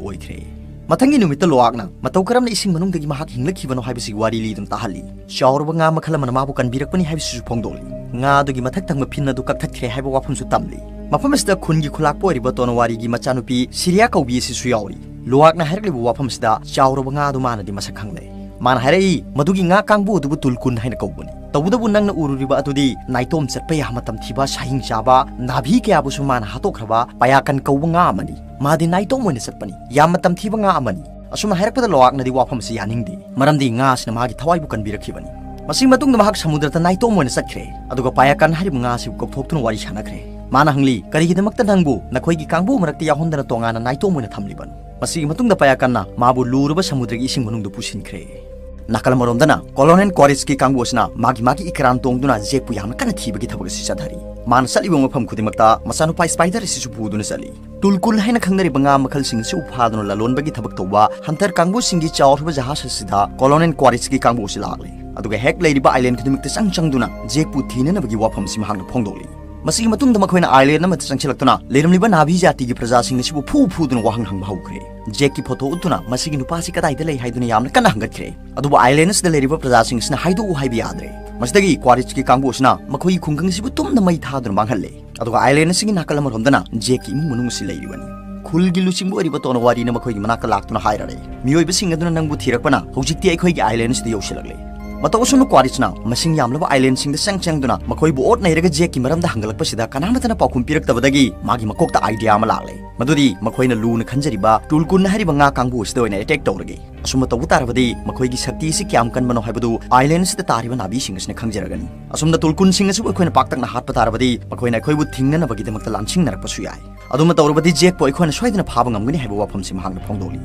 ꯑꯣꯏꯈ꯭ꯔꯦ꯫ ꯃꯊꯪꯒꯤ ꯅꯨꯃꯤꯠꯇ ꯂꯣꯋꯥꯛꯅ ꯃꯇꯧ ꯀꯔꯝꯅ ꯏꯁꯤꯡ ꯃꯅꯨꯡꯗꯒꯤ ꯃꯍꯥꯛ ꯍꯤꯡꯂꯛꯈꯤꯕꯅꯣ ꯍꯥꯏꯕꯁꯤꯒꯤ ꯋꯥꯔꯤ ꯂꯤꯗꯨꯅ ꯇꯥꯍꯜꯂꯤ꯫ ꯆꯥꯎꯔꯕ ꯉꯥ ꯃꯈꯜ ꯑꯃꯅ ꯃꯥꯕꯨ ꯀꯟꯕꯤꯔꯛꯄꯅꯤ ꯍꯥꯏꯕꯁꯤꯁꯨ ꯐꯣꯡꯗꯣꯛꯂꯤ꯫ ꯉꯥ ꯑꯗꯨꯒꯤ ꯃꯊꯛ ꯊꯪꯕ ꯐꯤꯟ ꯑꯗꯨ ꯀꯛꯊꯠꯈ꯭ꯔꯦ ꯍꯥꯏꯕ ꯋꯥꯐꯝꯁꯨ ꯇꯝꯂꯤ꯫ ꯃꯐꯝ ꯑꯁꯤꯗ ꯈꯨꯟꯒꯤ ꯈꯨꯂꯥꯛꯄ ꯑꯣꯏꯔꯤꯕ ꯇꯣꯅꯋꯥꯔꯤꯒꯤ ꯃꯆꯥꯅꯨꯄꯤ ꯁꯤꯔꯤꯌꯥ ꯀꯧꯕꯤ ꯑꯁꯤꯁꯨ ꯌꯥꯎꯔꯤ꯫ ꯂꯣꯋꯥꯛꯅ ꯍꯥꯏꯔꯛꯂꯤꯕ ꯋꯥꯐꯝ ꯑꯁꯤꯗ ꯆꯥꯎꯔꯕ ꯉꯥ ꯑꯗꯨ ꯃꯥꯅꯗꯤ ꯃꯁꯛ ꯈꯪꯂꯦ꯫ ꯃꯥꯅ ꯍꯥꯏꯔꯛꯏ, "ꯃꯗꯨꯒꯤ ꯉꯥ ꯀꯥꯡꯕꯨ ꯑꯗꯨꯕꯨ ꯇꯨꯜꯀꯨꯟ ꯍꯥꯏꯅ ꯀꯧꯕꯅꯤ꯫ ꯇꯧꯕꯇꯕꯨ ꯅꯪꯅ ꯎꯔꯨꯔꯤꯕ ꯑꯗꯨꯗꯤ ꯅꯥꯏꯇꯣꯝ ꯆꯠꯄ ꯌꯥꯝꯅ ꯇꯝꯊꯤꯕ, ꯁꯥꯍꯤꯡ ꯆꯥꯕ, ꯅꯥꯚꯤ ꯀꯌꯥꯕꯨꯁꯨ ꯃꯥꯅ ꯍꯥꯠꯇꯣꯛꯈ꯭ꯔꯕ ꯄꯌꯥꯀꯟ ꯀꯧꯕ ꯉꯥ ꯑꯃꯅꯤ꯫ ꯃꯥꯗꯤ ꯅꯥꯏꯇꯣꯝ ꯑꯣꯏꯅ ꯆꯠꯄꯅꯤ꯫ ꯌꯥꯝꯅ ꯇꯝꯊꯤꯕ ꯉꯥ ꯑꯃꯅꯤ꯫" ꯑꯁꯨꯝꯅ ꯍꯥꯏꯔꯛꯄꯗ ꯂꯣꯋꯥꯛꯅꯗꯤ ꯋꯥꯐꯝ ꯑꯁꯤ ꯌꯥꯅꯤꯡꯗꯦ, ꯃꯔꯝꯗꯤ ꯉꯥ ꯑꯁꯤꯅ ꯃꯥꯒꯤ ꯊꯋꯥꯏꯕꯨ ꯀꯟꯕꯤꯔꯛꯈꯤꯕꯅꯤ꯫ ꯃꯁꯤꯒꯤ ꯃꯇꯨꯡꯗ ꯃꯍꯥꯛ ꯁꯃꯨꯗ꯭ꯔꯗ ꯅꯥꯏꯇꯣꯝ ꯑꯣꯏꯅ ꯆꯠꯈ꯭ꯔꯦ, ꯑꯗꯨꯒ ꯄꯌꯥꯀꯟ ꯍꯥꯏꯔꯤꯕ ꯉꯥ ꯑꯁꯤꯕꯨ ꯀꯧꯊꯣꯛꯇꯨꯅ ꯋꯥꯔꯤ ꯁꯥꯟꯅꯈ꯭ꯔꯦ꯫ ꯃꯥꯅ ꯍꯪꯂꯤ, "ꯀꯔꯤꯒꯤꯗꯃꯛꯇ ꯅꯪꯕꯨ ꯅꯈꯣꯏꯒꯤ ꯀꯥꯡꯕꯨ ꯃꯔꯛꯇ ꯌꯥꯎꯍꯟꯗꯅ ꯇꯣꯉꯥꯟꯅ ꯅꯥꯏꯇꯣꯝ ꯑꯣꯏꯅ ꯊꯝꯂꯤꯕꯅꯣ?" ꯃꯁꯤꯒꯤ ꯃꯇꯨꯡꯗ ꯄꯌꯥꯀꯟꯅ ꯃꯥꯕꯨ ꯂꯨꯔꯕ ꯁꯃꯨꯗ꯭ꯔꯒꯤ ꯏꯁꯤꯡ ꯃꯅꯨꯡꯗ ꯄꯨꯁꯤꯟꯈ꯭ꯔꯦ꯫ ꯅꯥꯀꯜ ꯑꯃꯔꯣꯝꯗꯅ ꯀꯣꯂꯣꯅꯦꯜ ꯀ꯭ꯋꯥꯔꯤꯁꯀꯤ ꯀꯥꯡꯕꯨ ꯑꯁꯤꯅ ꯃꯥꯒꯤ ꯃꯥꯒꯤ ꯏꯀꯔꯥꯟ ꯇꯣꯡꯗꯨꯅ ꯖꯦꯛꯄꯨ ꯌꯥꯝꯅ ꯀꯟꯅ ꯊꯤꯕꯒꯤ ꯊꯕꯛ ꯑꯁꯤ ꯆꯠꯊꯔꯤ꯫ ꯃꯥꯅ ꯆꯠꯂꯤꯕ ꯃꯐꯝ ꯈꯨꯗꯤꯡꯃꯛꯇ ꯃꯆꯥꯅꯨꯄꯥ ꯁ꯭ꯄꯥꯏꯗꯔ ꯑꯁꯤꯁꯨ ꯄꯨꯗꯨꯅ ꯆꯠꯂꯤ꯫ ꯇꯨꯜꯀꯨꯟ ꯍꯥꯏꯅ ꯈꯪꯅꯔꯤꯕ ꯉꯥ ꯃꯈꯜꯁꯤꯡ ꯑꯁꯤꯕꯨ ꯐꯥꯗꯨꯅ ꯂꯂꯣꯟꯕꯒꯤ ꯊꯕꯛ ꯇꯧꯕ ꯍꯟꯇꯔ ꯀꯥꯡꯕꯨꯁꯤꯡꯒꯤ ꯆꯥꯎꯔꯕ ꯖꯍꯥꯖ ꯑꯁꯤꯗ ꯀꯣꯂꯣꯅꯦꯜ ꯀ꯭ꯋꯥꯔꯤꯁꯀꯤ ꯀꯥꯡꯕꯨ ꯑꯁꯤ ꯂꯥꯛꯂꯤ꯫ ꯑꯗꯨꯒ ꯍꯦꯛ ꯂꯩꯔꯤꯕ ꯑꯥꯏꯂꯦꯟ ꯈꯨꯗꯤꯡꯃꯛꯇ ꯆꯪ ꯆꯪꯗꯨꯅ ꯖꯦꯛꯄꯨ ꯊꯤꯅꯅꯕꯒꯤ ꯋꯥꯐꯝ ꯑꯁꯤ ꯃꯍꯥꯛꯅ ꯐꯣꯡꯗꯣꯛꯂꯤ꯫ ꯃꯁꯤꯒꯤ ꯃꯇꯨꯡꯗ ꯃꯈꯣꯏꯅ ꯑꯥꯏꯂꯦꯟ ꯑꯃꯗ ꯆꯪꯁꯤꯜꯂꯛꯇꯨꯅ ꯂꯩꯔꯝꯂꯤꯕ ꯅꯥꯚꯤ ꯖꯥꯇꯤꯒꯤ ꯄ꯭ꯔꯖꯥꯁꯤꯡ ꯑꯁꯤꯕꯨ ꯐꯨ ꯐꯨꯗꯨꯅ ꯋꯥꯍꯪ ꯍꯪꯕ ꯍꯧꯈ꯭ꯔꯦ꯫ ꯖꯦꯛꯀꯤ ꯐꯣꯇꯣ ꯎꯠꯇꯨꯅ ꯃꯁꯤꯒꯤ ꯅꯨꯄꯥꯁꯤ ꯀꯗꯥꯏꯗ ꯂꯩ ꯍꯥꯏꯗꯨꯅ ꯌꯥꯝꯅ ꯀꯟꯅ ꯍꯪꯒꯠꯈ꯭ꯔꯦ꯫ ꯑꯗꯨꯕꯨ ꯑꯥꯏꯂꯦꯟ ꯑꯁꯤꯗ ꯂꯩꯔꯤꯕ ꯄ꯭ꯔꯖꯥꯁꯤꯡ ꯑꯁꯤꯅ ꯍꯥꯏꯗꯣꯛꯎ ꯍꯥꯏꯕ ꯌꯥꯗ꯭ꯔꯦ꯫ ꯃꯁꯤꯗꯒꯤ ꯀ꯭ꯋꯥꯔꯤꯁꯀꯤ ꯀꯥꯡꯕꯨ ꯑꯁꯤꯅ ꯃꯈꯣꯏꯒꯤ ꯈꯨꯡꯒꯪ ꯑꯁꯤꯕꯨ ꯇꯨꯝꯅ ꯃꯩ ꯊꯥꯗꯨꯅ ꯃꯥꯡꯍꯜꯂꯦ꯫ ꯑꯗꯨꯒ ꯑꯥꯏꯂꯦꯟ ꯑꯁꯤꯒꯤ ꯅꯥꯀꯜ ꯑꯃꯔꯣꯝꯗꯅ ꯖꯦꯛꯀꯤ ꯏꯃꯨꯡ ꯃꯅꯨꯡ ꯑꯁꯤ ꯂꯩꯔꯤꯕꯅꯤ꯫ ꯈꯨꯜꯒꯤ ꯂꯨꯆꯤꯡꯕ ꯑꯣꯏꯔꯤꯕ ꯇꯣꯅꯋꯥꯔꯤꯅ ꯃꯈꯣꯏꯒꯤ ꯃꯅꯥꯛꯇ ꯂꯥꯛꯇꯨꯅ ꯍꯥꯏꯔꯔꯦ, "ꯃꯤꯑꯣꯏꯕꯁꯤꯡ ꯑꯗꯨꯅ ꯅꯪꯕꯨ ꯊꯤꯔꯛꯄꯅ ꯍꯧꯖꯤꯛꯇꯤ ꯑꯩꯈꯣꯏꯒꯤ ꯑꯥꯏꯂꯦꯟ ꯑꯁꯤꯗ ꯌꯧꯁꯤꯜꯂꯛꯂꯦ꯫" ꯃꯇꯧ ꯑꯁꯨꯝꯅ ꯀ꯭ꯋꯥꯔꯤꯁꯅ ꯃꯁꯤꯡ ꯌꯥꯝꯂꯕ ꯑꯥꯏꯂꯦꯟꯁꯤꯡꯗ ꯆꯪ ꯆꯪꯗꯨꯅ ꯃꯈꯣꯏꯕꯨ ꯑꯣꯠ ꯅꯩꯔꯒ ꯖꯦꯛꯀꯤ ꯃꯔꯝꯗ ꯍꯪꯒꯠꯂꯛꯄꯁꯤꯗ ꯀꯅꯥꯃꯠꯇꯅ ꯄꯥꯎꯈꯨꯝ ꯄꯤꯔꯛꯇꯕꯗꯒꯤ ꯃꯥꯒꯤ ꯃꯀꯣꯛꯇ ꯑꯥꯏꯗꯤꯌꯥ ꯑꯃ ꯂꯥꯛꯂꯦ꯫ ꯃꯗꯨꯗꯤ ꯃꯈꯣꯏꯅ ꯂꯨꯅ ꯈꯟꯖꯔꯤꯕ ꯇꯨꯜꯀꯨꯟ ꯍꯥꯏꯔꯤꯕ ꯉꯥ ꯀꯥꯡꯕꯨ ꯑꯁꯤꯗ ꯑꯣꯏꯅ ꯑꯦꯇꯦꯛ ꯇꯧꯔꯒꯦ꯫ ꯑꯁꯨꯝꯅ ꯇꯧꯕ ꯇꯥꯔꯕꯗꯤ ꯃꯈꯣꯏꯒꯤ ꯁꯛꯇꯤ ꯑꯁꯤ ꯀꯌꯥꯝ ꯀꯟꯕꯅꯣ ꯍꯥꯏꯕꯗꯨ ꯑꯥꯏꯂꯦꯟ ꯑꯁꯤꯗ ꯇꯥꯔꯤꯕ ꯅꯥꯕꯤꯁꯤꯡ ꯑꯁꯤꯅ ꯈꯪꯖꯔꯒꯅꯤ꯫ ꯑꯁꯨꯝꯅ ꯇꯨꯜꯀꯨꯟꯁꯤꯡ ꯑꯁꯤꯕꯨ ꯑꯩꯈꯣꯏꯅ ꯄꯥꯛꯇꯛꯅ ꯍꯥꯠꯄ ꯇꯥꯔꯕꯗꯤ ꯃꯈꯣꯏꯅ ꯑꯩꯈꯣꯏꯕꯨ ꯊꯤꯡꯅꯅꯕꯒꯤꯗꯃꯛꯇ ꯂꯥꯟꯁꯤꯡꯅꯔꯛꯄꯁꯨ ꯌꯥꯏ꯫ ꯑꯗꯨꯃ ꯇꯧꯔꯕꯗꯤ ꯖꯦꯛꯄꯨ ꯑꯩꯈꯣꯏꯅ ꯁꯣꯏꯗꯅ ꯐꯥꯕ ꯉꯝꯒꯅꯤ ꯍꯥꯏꯕ ꯋꯥꯐꯝꯁꯤ ꯃꯍꯥꯛꯅ ꯐꯣꯡꯗꯣꯛꯂꯤ꯫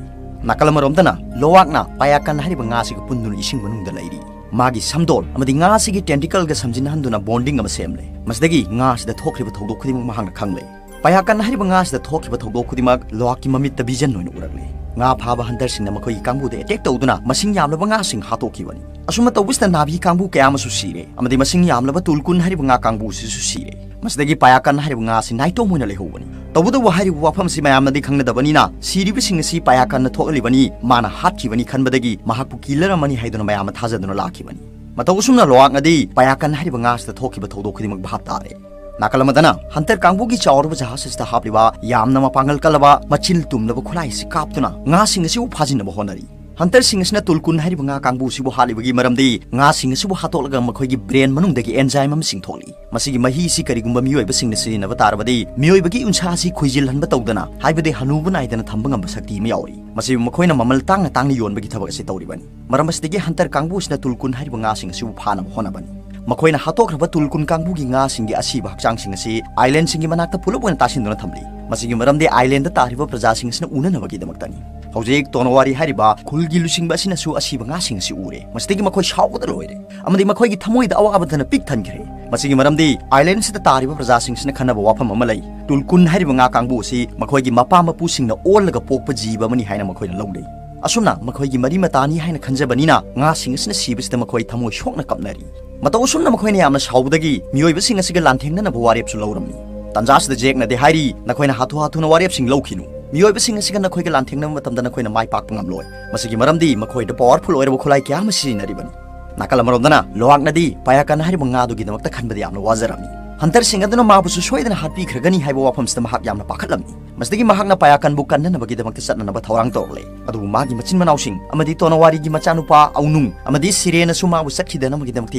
ꯅꯥꯀꯜ ꯑꯃꯔꯣꯝꯗꯅ ꯂꯣꯋꯥꯛꯅ ꯄꯌꯥꯀꯟ ꯍꯥꯏꯔꯤꯕ ꯉꯥ ꯑꯁꯤꯒ ꯄꯨꯟꯗꯨꯅ ꯏꯁꯤꯡ ꯃꯅꯨꯡꯗ ꯂꯩꯔꯤ꯫ ꯃꯥꯒꯤ ꯁꯝꯗꯣꯜ ꯑꯃꯗꯤ ꯉꯥ ꯑꯁꯤꯒꯤ tentacleꯒ ꯁꯝꯖꯤꯟꯅꯍꯟꯗꯨꯅ bonding ꯑꯃ ꯁꯦꯝꯂꯦ꯫ ꯃꯁꯤꯗꯒꯤ ꯉꯥ ꯑꯁꯤꯗ ꯊꯣꯛꯈ꯭ꯔꯤꯕ ꯊꯧꯗꯣꯛ ꯈꯨꯗꯤꯡꯃꯛ ꯃꯍꯥꯛꯅ ꯈꯪꯂꯦ꯫ ꯄꯌꯥꯀꯟ ꯍꯥꯏꯔꯤꯕ ꯉꯥ ꯑꯁꯤꯗ ꯊꯣꯛꯈꯤꯕ ꯊꯧꯗꯣꯛ ꯈꯨꯗꯤꯡꯃꯛ ꯂꯣꯋꯥꯛꯀꯤ ꯃꯃꯤꯠꯇ vision ꯑꯣꯏꯅ ꯎꯔꯛꯂꯦ꯫ ꯉꯥ ꯐꯥꯕ hunterꯁꯤꯡꯅ ꯃꯈꯣꯏꯒꯤ ꯀꯥꯡꯕꯨꯗ attack ꯇꯧꯗꯨꯅ ꯃꯁꯤꯡ ꯌꯥꯝꯂꯕ ꯉꯥꯁꯤꯡ ꯍꯥꯠꯇꯣꯛꯈꯤꯕꯅꯤ꯫ ꯑꯁꯨꯝꯅ ꯇꯧꯕꯁꯤꯗ ꯅꯥꯚꯤ ꯀꯥꯡꯕꯨ ꯀꯌꯥ ꯑꯃꯁꯨ ꯁꯤꯔꯦ ꯑꯃꯗꯤ ꯃꯁꯤꯡ ꯌꯥꯝꯂꯕ ꯇꯨꯜꯀꯨꯟ ꯍꯥꯏꯔꯤꯕ ꯉꯥ ꯀꯥꯡꯕꯨ ꯑꯁꯤꯁꯨ ꯁꯤꯔꯦ꯫ ꯃꯁꯤꯗꯒꯤ ꯄꯌꯥꯀꯟ ꯍꯥꯏꯔꯤꯕ ꯉꯥ ꯑꯁꯤ ꯅꯥꯏꯇꯣꯝ ꯑꯣꯏꯅ ꯂꯩꯍꯧꯕꯅꯤ꯫ ꯇꯧꯕꯇꯕꯨ ꯍꯥꯏꯔꯤꯕ ꯋꯥꯐꯝ ꯑꯁꯤ ꯃꯌꯥꯝꯅꯗꯤ ꯈꯪꯅꯗꯕꯅꯤꯅ ꯁꯤꯔꯤꯕꯁꯤꯡ ꯑꯁꯤ ꯄꯌꯥꯀꯟꯅ ꯊꯣꯛꯍꯜꯂꯤꯕꯅꯤ, ꯃꯥꯅ ꯍꯥꯠꯈꯤꯕꯅꯤ ꯈꯟꯕꯗꯒꯤ ꯃꯍꯥꯛꯄꯨ killer ꯑꯃꯅꯤ ꯍꯥꯏꯗꯨꯅ ꯃꯌꯥꯝꯅ ꯊꯥꯖꯗꯨꯅ ꯂꯥꯛꯈꯤꯕꯅꯤ꯫ ꯃꯇꯧ ꯑꯁꯨꯝꯅ ꯂꯣꯋꯥꯛꯅꯗꯤ ꯄꯌꯥꯀꯟ ꯍꯥꯏꯔꯤꯕ ꯉꯥ ꯑꯁꯤꯗ ꯊꯣꯛꯈꯤꯕ ꯊꯧꯗꯣꯛ ꯈꯨꯗꯤꯡꯃꯛ ꯚꯥꯞ ꯇꯥꯔꯦ꯫ ꯅꯥꯀꯜ ꯑꯃꯗꯅ hunter ꯀꯥꯡꯕꯨꯒꯤ ꯆꯥꯎꯔꯕ ꯖꯍꯥꯖ ꯑꯁꯤꯗ ꯍꯥꯞꯂꯤꯕ ꯌꯥꯝꯅ ꯃꯄꯥꯡꯒꯜ ꯀꯜꯂꯕ ꯃꯆꯤꯜ ꯇꯨꯝꯂꯕ ꯈꯨꯠꯂꯥꯏ ꯑꯁꯤ ꯀꯥꯞꯇꯨꯅ ꯉꯥꯁꯤꯡ ꯑꯁꯤꯕꯨ ꯐꯥꯖꯤꯟꯅꯕ ꯍꯣꯠꯅꯔꯤ꯫ Hunterꯁꯤꯡ ꯑꯁꯤꯅ ꯇꯨꯜꯀꯨꯟ ꯍꯥꯏꯔꯤꯕ ꯉꯥ ꯀꯥꯡꯕꯨ ꯑꯁꯤꯕꯨ ꯍꯥꯠꯂꯤꯕꯒꯤ ꯃꯔꯝꯗꯤ ꯉꯥꯁꯤꯡ ꯑꯁꯤꯕꯨ ꯍꯥꯠꯇꯣꯛꯂꯒ ꯃꯈꯣꯏꯒꯤ brain ꯃꯅꯨꯡꯗꯒꯤ enzyme ꯑꯃ ꯆꯤꯡꯊꯣꯛꯂꯤ꯫ ꯃꯁꯤꯒꯤ ꯃꯍꯤ ꯑꯁꯤ ꯀꯔꯤꯒꯨꯝꯕ ꯃꯤꯑꯣꯏꯕꯁꯤꯡꯅ ꯁꯤꯖꯤꯟꯅꯕ ꯇꯥꯔꯕꯗꯤ ꯃꯤꯑꯣꯏꯕꯒꯤ ꯎꯟꯁꯥ ꯑꯁꯤ ꯈꯨꯏꯖꯤꯜꯍꯟꯕ ꯇꯧꯗꯅ, ꯍꯥꯏꯕꯗꯤ ꯍꯅꯨꯕ ꯅꯥꯏꯗꯅ ꯊꯝꯕ ꯉꯝꯕ ꯁꯛꯇꯤ ꯑꯃ ꯌꯥꯎꯔꯤ꯫ ꯃꯁꯤꯕꯨ ꯃꯈꯣꯏꯅ ꯃꯃꯜ ꯇꯥꯡꯅ ꯇꯥꯡꯅ ꯌꯣꯟꯕꯒꯤ ꯊꯕꯛ ꯑꯁꯤ ꯇꯧꯔꯤꯕꯅꯤ꯫ ꯃꯔꯝ ꯑꯁꯤꯗꯒꯤ hunter ꯀꯥꯡꯕꯨ ꯑꯁꯤꯅ ꯇꯨꯜꯀꯨꯟ ꯍꯥꯏꯔꯤꯕ ꯉꯥꯁꯤꯡ ꯑꯁꯤꯕꯨ ꯐꯥꯅꯕ ꯍꯣꯠꯅꯕꯅꯤ꯫ ꯃꯈꯣꯏꯅ ꯍꯥꯠꯇꯣꯛꯈ꯭ꯔꯕ ꯇꯨꯜꯀꯨꯟ ꯀꯥꯡꯕꯨꯒꯤ ꯉꯥꯁꯤꯡꯒꯤ ꯑꯁꯤꯕ ꯍꯛꯆꯥꯡꯁꯤꯡ ꯑꯁꯤ islandꯁꯤꯡꯒꯤ ꯃꯅꯥꯛꯇ ꯄꯨꯂꯞ ꯑꯣꯏꯅ ꯇꯥꯁꯤꯟꯗꯨꯅ ꯊꯝꯂꯤ꯫ ꯃꯁꯤꯒꯤ ꯃꯔꯝꯗꯤ islandꯗ ꯇꯥꯔꯤꯕ ꯄ꯭ꯔꯖꯥꯁꯤꯡ ꯑꯁꯤꯅ ꯎꯅꯅꯕꯒꯤꯗꯃꯛꯇꯅꯤ꯫ ꯍꯧꯖꯤꯛ ꯇꯣꯅꯣꯋꯥꯔꯤ ꯍꯥꯏꯔꯤꯕ ꯈꯨꯜꯒꯤ ꯂꯨꯆꯤꯡꯕ ꯑꯁꯤꯅꯁꯨ ꯑꯁꯤꯕ ꯉꯥꯁꯤꯡ ꯑꯁꯤ ꯎꯔꯦ꯫ ꯃꯁꯤꯗꯒꯤ ꯃꯈꯣꯏ ꯁꯥꯎꯕꯗ ꯂꯣꯏꯔꯦ ꯑꯃꯗꯤ ꯃꯈꯣꯏꯒꯤ ꯊꯃꯣꯏꯗ ꯑꯋꯥꯕꯗꯅ ꯄꯤꯛ ꯊꯟꯈ꯭ꯔꯦ꯫ ꯃꯁꯤꯒꯤ ꯃꯔꯝꯗꯤ islandꯁꯤꯗ ꯇꯥꯔꯤꯕ ꯄ꯭ꯔꯖꯥꯁꯤꯡꯁꯤꯅ ꯈꯟꯅꯕ ꯋꯥꯐꯝ ꯑꯃ ꯂꯩ꯫ ꯇꯨꯜꯀꯨꯟ ꯍꯥꯏꯔꯤꯕ ꯉꯥ ꯀꯥꯡꯕꯨ ꯑꯁꯤ ꯃꯈꯣꯏꯒꯤ ꯃꯄꯥ ꯃꯄꯨꯁꯤꯡꯅ ꯑꯣꯜꯂꯒ ꯄꯣꯛꯄ ꯖꯤꯕ ꯑꯃꯅꯤ ꯍꯥꯏꯅ ꯃꯈꯣꯏꯅ ꯂꯧꯅꯩ꯫ ꯑꯁꯨꯝꯅ ꯃꯈꯣꯏꯒꯤ ꯃꯔꯤ ꯃꯇꯥꯅꯤ ꯍꯥꯏꯅ ꯈꯟꯖꯕꯅꯤꯅ ꯉꯥꯁꯤꯡ ꯑꯁꯤꯅ ꯁꯤꯕꯁꯤꯗ ꯃꯈꯣꯏ ꯊꯃꯣꯏ ꯁꯣꯛꯅ ꯀꯞꯅꯔꯤ꯫ ꯃꯇꯧ ꯑꯁꯨꯝꯅ ꯃꯈꯣꯏꯅ ꯌꯥꯝꯅ ꯁꯥꯎꯕꯗꯒꯤ ꯃꯤꯑꯣꯏꯕꯁꯤꯡ ꯑꯁꯤꯒ ꯂꯥꯟꯊꯦꯡꯅꯅꯕ ꯋꯥꯔꯦꯞꯁꯨ ꯂꯧꯔꯝꯃꯤ꯫ ꯇꯥꯟꯖꯥꯁꯤꯗ ꯖꯦꯛꯅꯗꯤ ꯍꯥꯏꯔꯤ, "ꯅꯈꯣꯏꯅ ꯍꯥꯊꯨ ꯍꯥꯊꯨꯅ ꯋꯥꯔꯦꯞꯁꯤꯡ ꯂꯧꯈꯤꯅꯨ꯫ ꯃꯤꯑꯣꯏꯕꯁꯤꯡ ꯑꯁꯤꯒ ꯅꯈꯣꯏꯒ ꯂꯥꯟꯊꯦꯡꯅꯕ ꯃꯇꯝꯗ ꯅꯈꯣꯏꯅ ꯃꯥꯏ ꯄꯥꯛꯄ ꯉꯝꯂꯣꯏ꯫ ꯃꯁꯤꯒꯤ ꯃꯔꯝꯗꯤ ꯃꯈꯣꯏꯗ powerful ꯑꯣꯏꯔꯕ ꯈꯨꯠꯂꯥꯏ ꯀꯌꯥ ꯑꯃ ꯁꯤꯖꯤꯟꯅꯔꯤꯕꯅꯤ"꯫ ꯅꯥꯀꯜ ꯑꯃꯔꯣꯝꯗꯅ ꯂꯣꯍꯥꯛꯅꯗꯤ ꯄꯌꯥꯀꯟ ꯍꯥꯏꯔꯤꯕ ꯉꯥꯗꯨꯒꯤꯗꯃꯛꯇ ꯈꯟꯕꯗ ꯌꯥꯝꯅ ꯋꯥꯖꯔꯝꯃꯤ꯫ Hunterꯁꯤꯡ ꯑꯗꯨꯅ ꯃꯥꯕꯨꯁꯨ ꯁꯣꯏꯗꯅ ꯍꯥꯠꯄꯤꯈ꯭ꯔꯒꯅꯤ ꯍꯥꯏꯕ ꯋꯥꯐꯝꯁꯤꯗ ꯃꯍꯥꯛ ꯌꯥꯝꯅ ꯄꯥꯈꯠꯂꯝꯃꯤ꯫ ꯃꯁꯤꯗꯒꯤ ꯃꯍꯥꯛꯅ ꯄꯌꯥꯀꯟꯕꯨ ꯀꯟꯅꯅꯕꯒꯤꯗꯃꯛꯇ ꯆꯠꯅꯅꯕ ꯊꯧꯔꯥꯡ ꯇꯧꯔꯛꯂꯦ꯫ ꯑꯗꯨꯕꯨ ꯃꯥꯒꯤ ꯃꯆꯤꯟ ꯃꯅꯥꯎꯁꯤꯡ ꯑꯃꯗꯤ ꯇꯣꯅꯋꯥꯔꯤꯒꯤ ꯃꯆꯥꯅꯨꯄꯥ ꯑꯧꯅꯨꯡ ꯑꯃꯗꯤ ꯁꯤꯔꯦꯅꯁꯨ ꯃꯥꯕꯨ ꯆꯠꯈꯤꯗꯅꯕꯒꯤꯗꯃꯛꯇ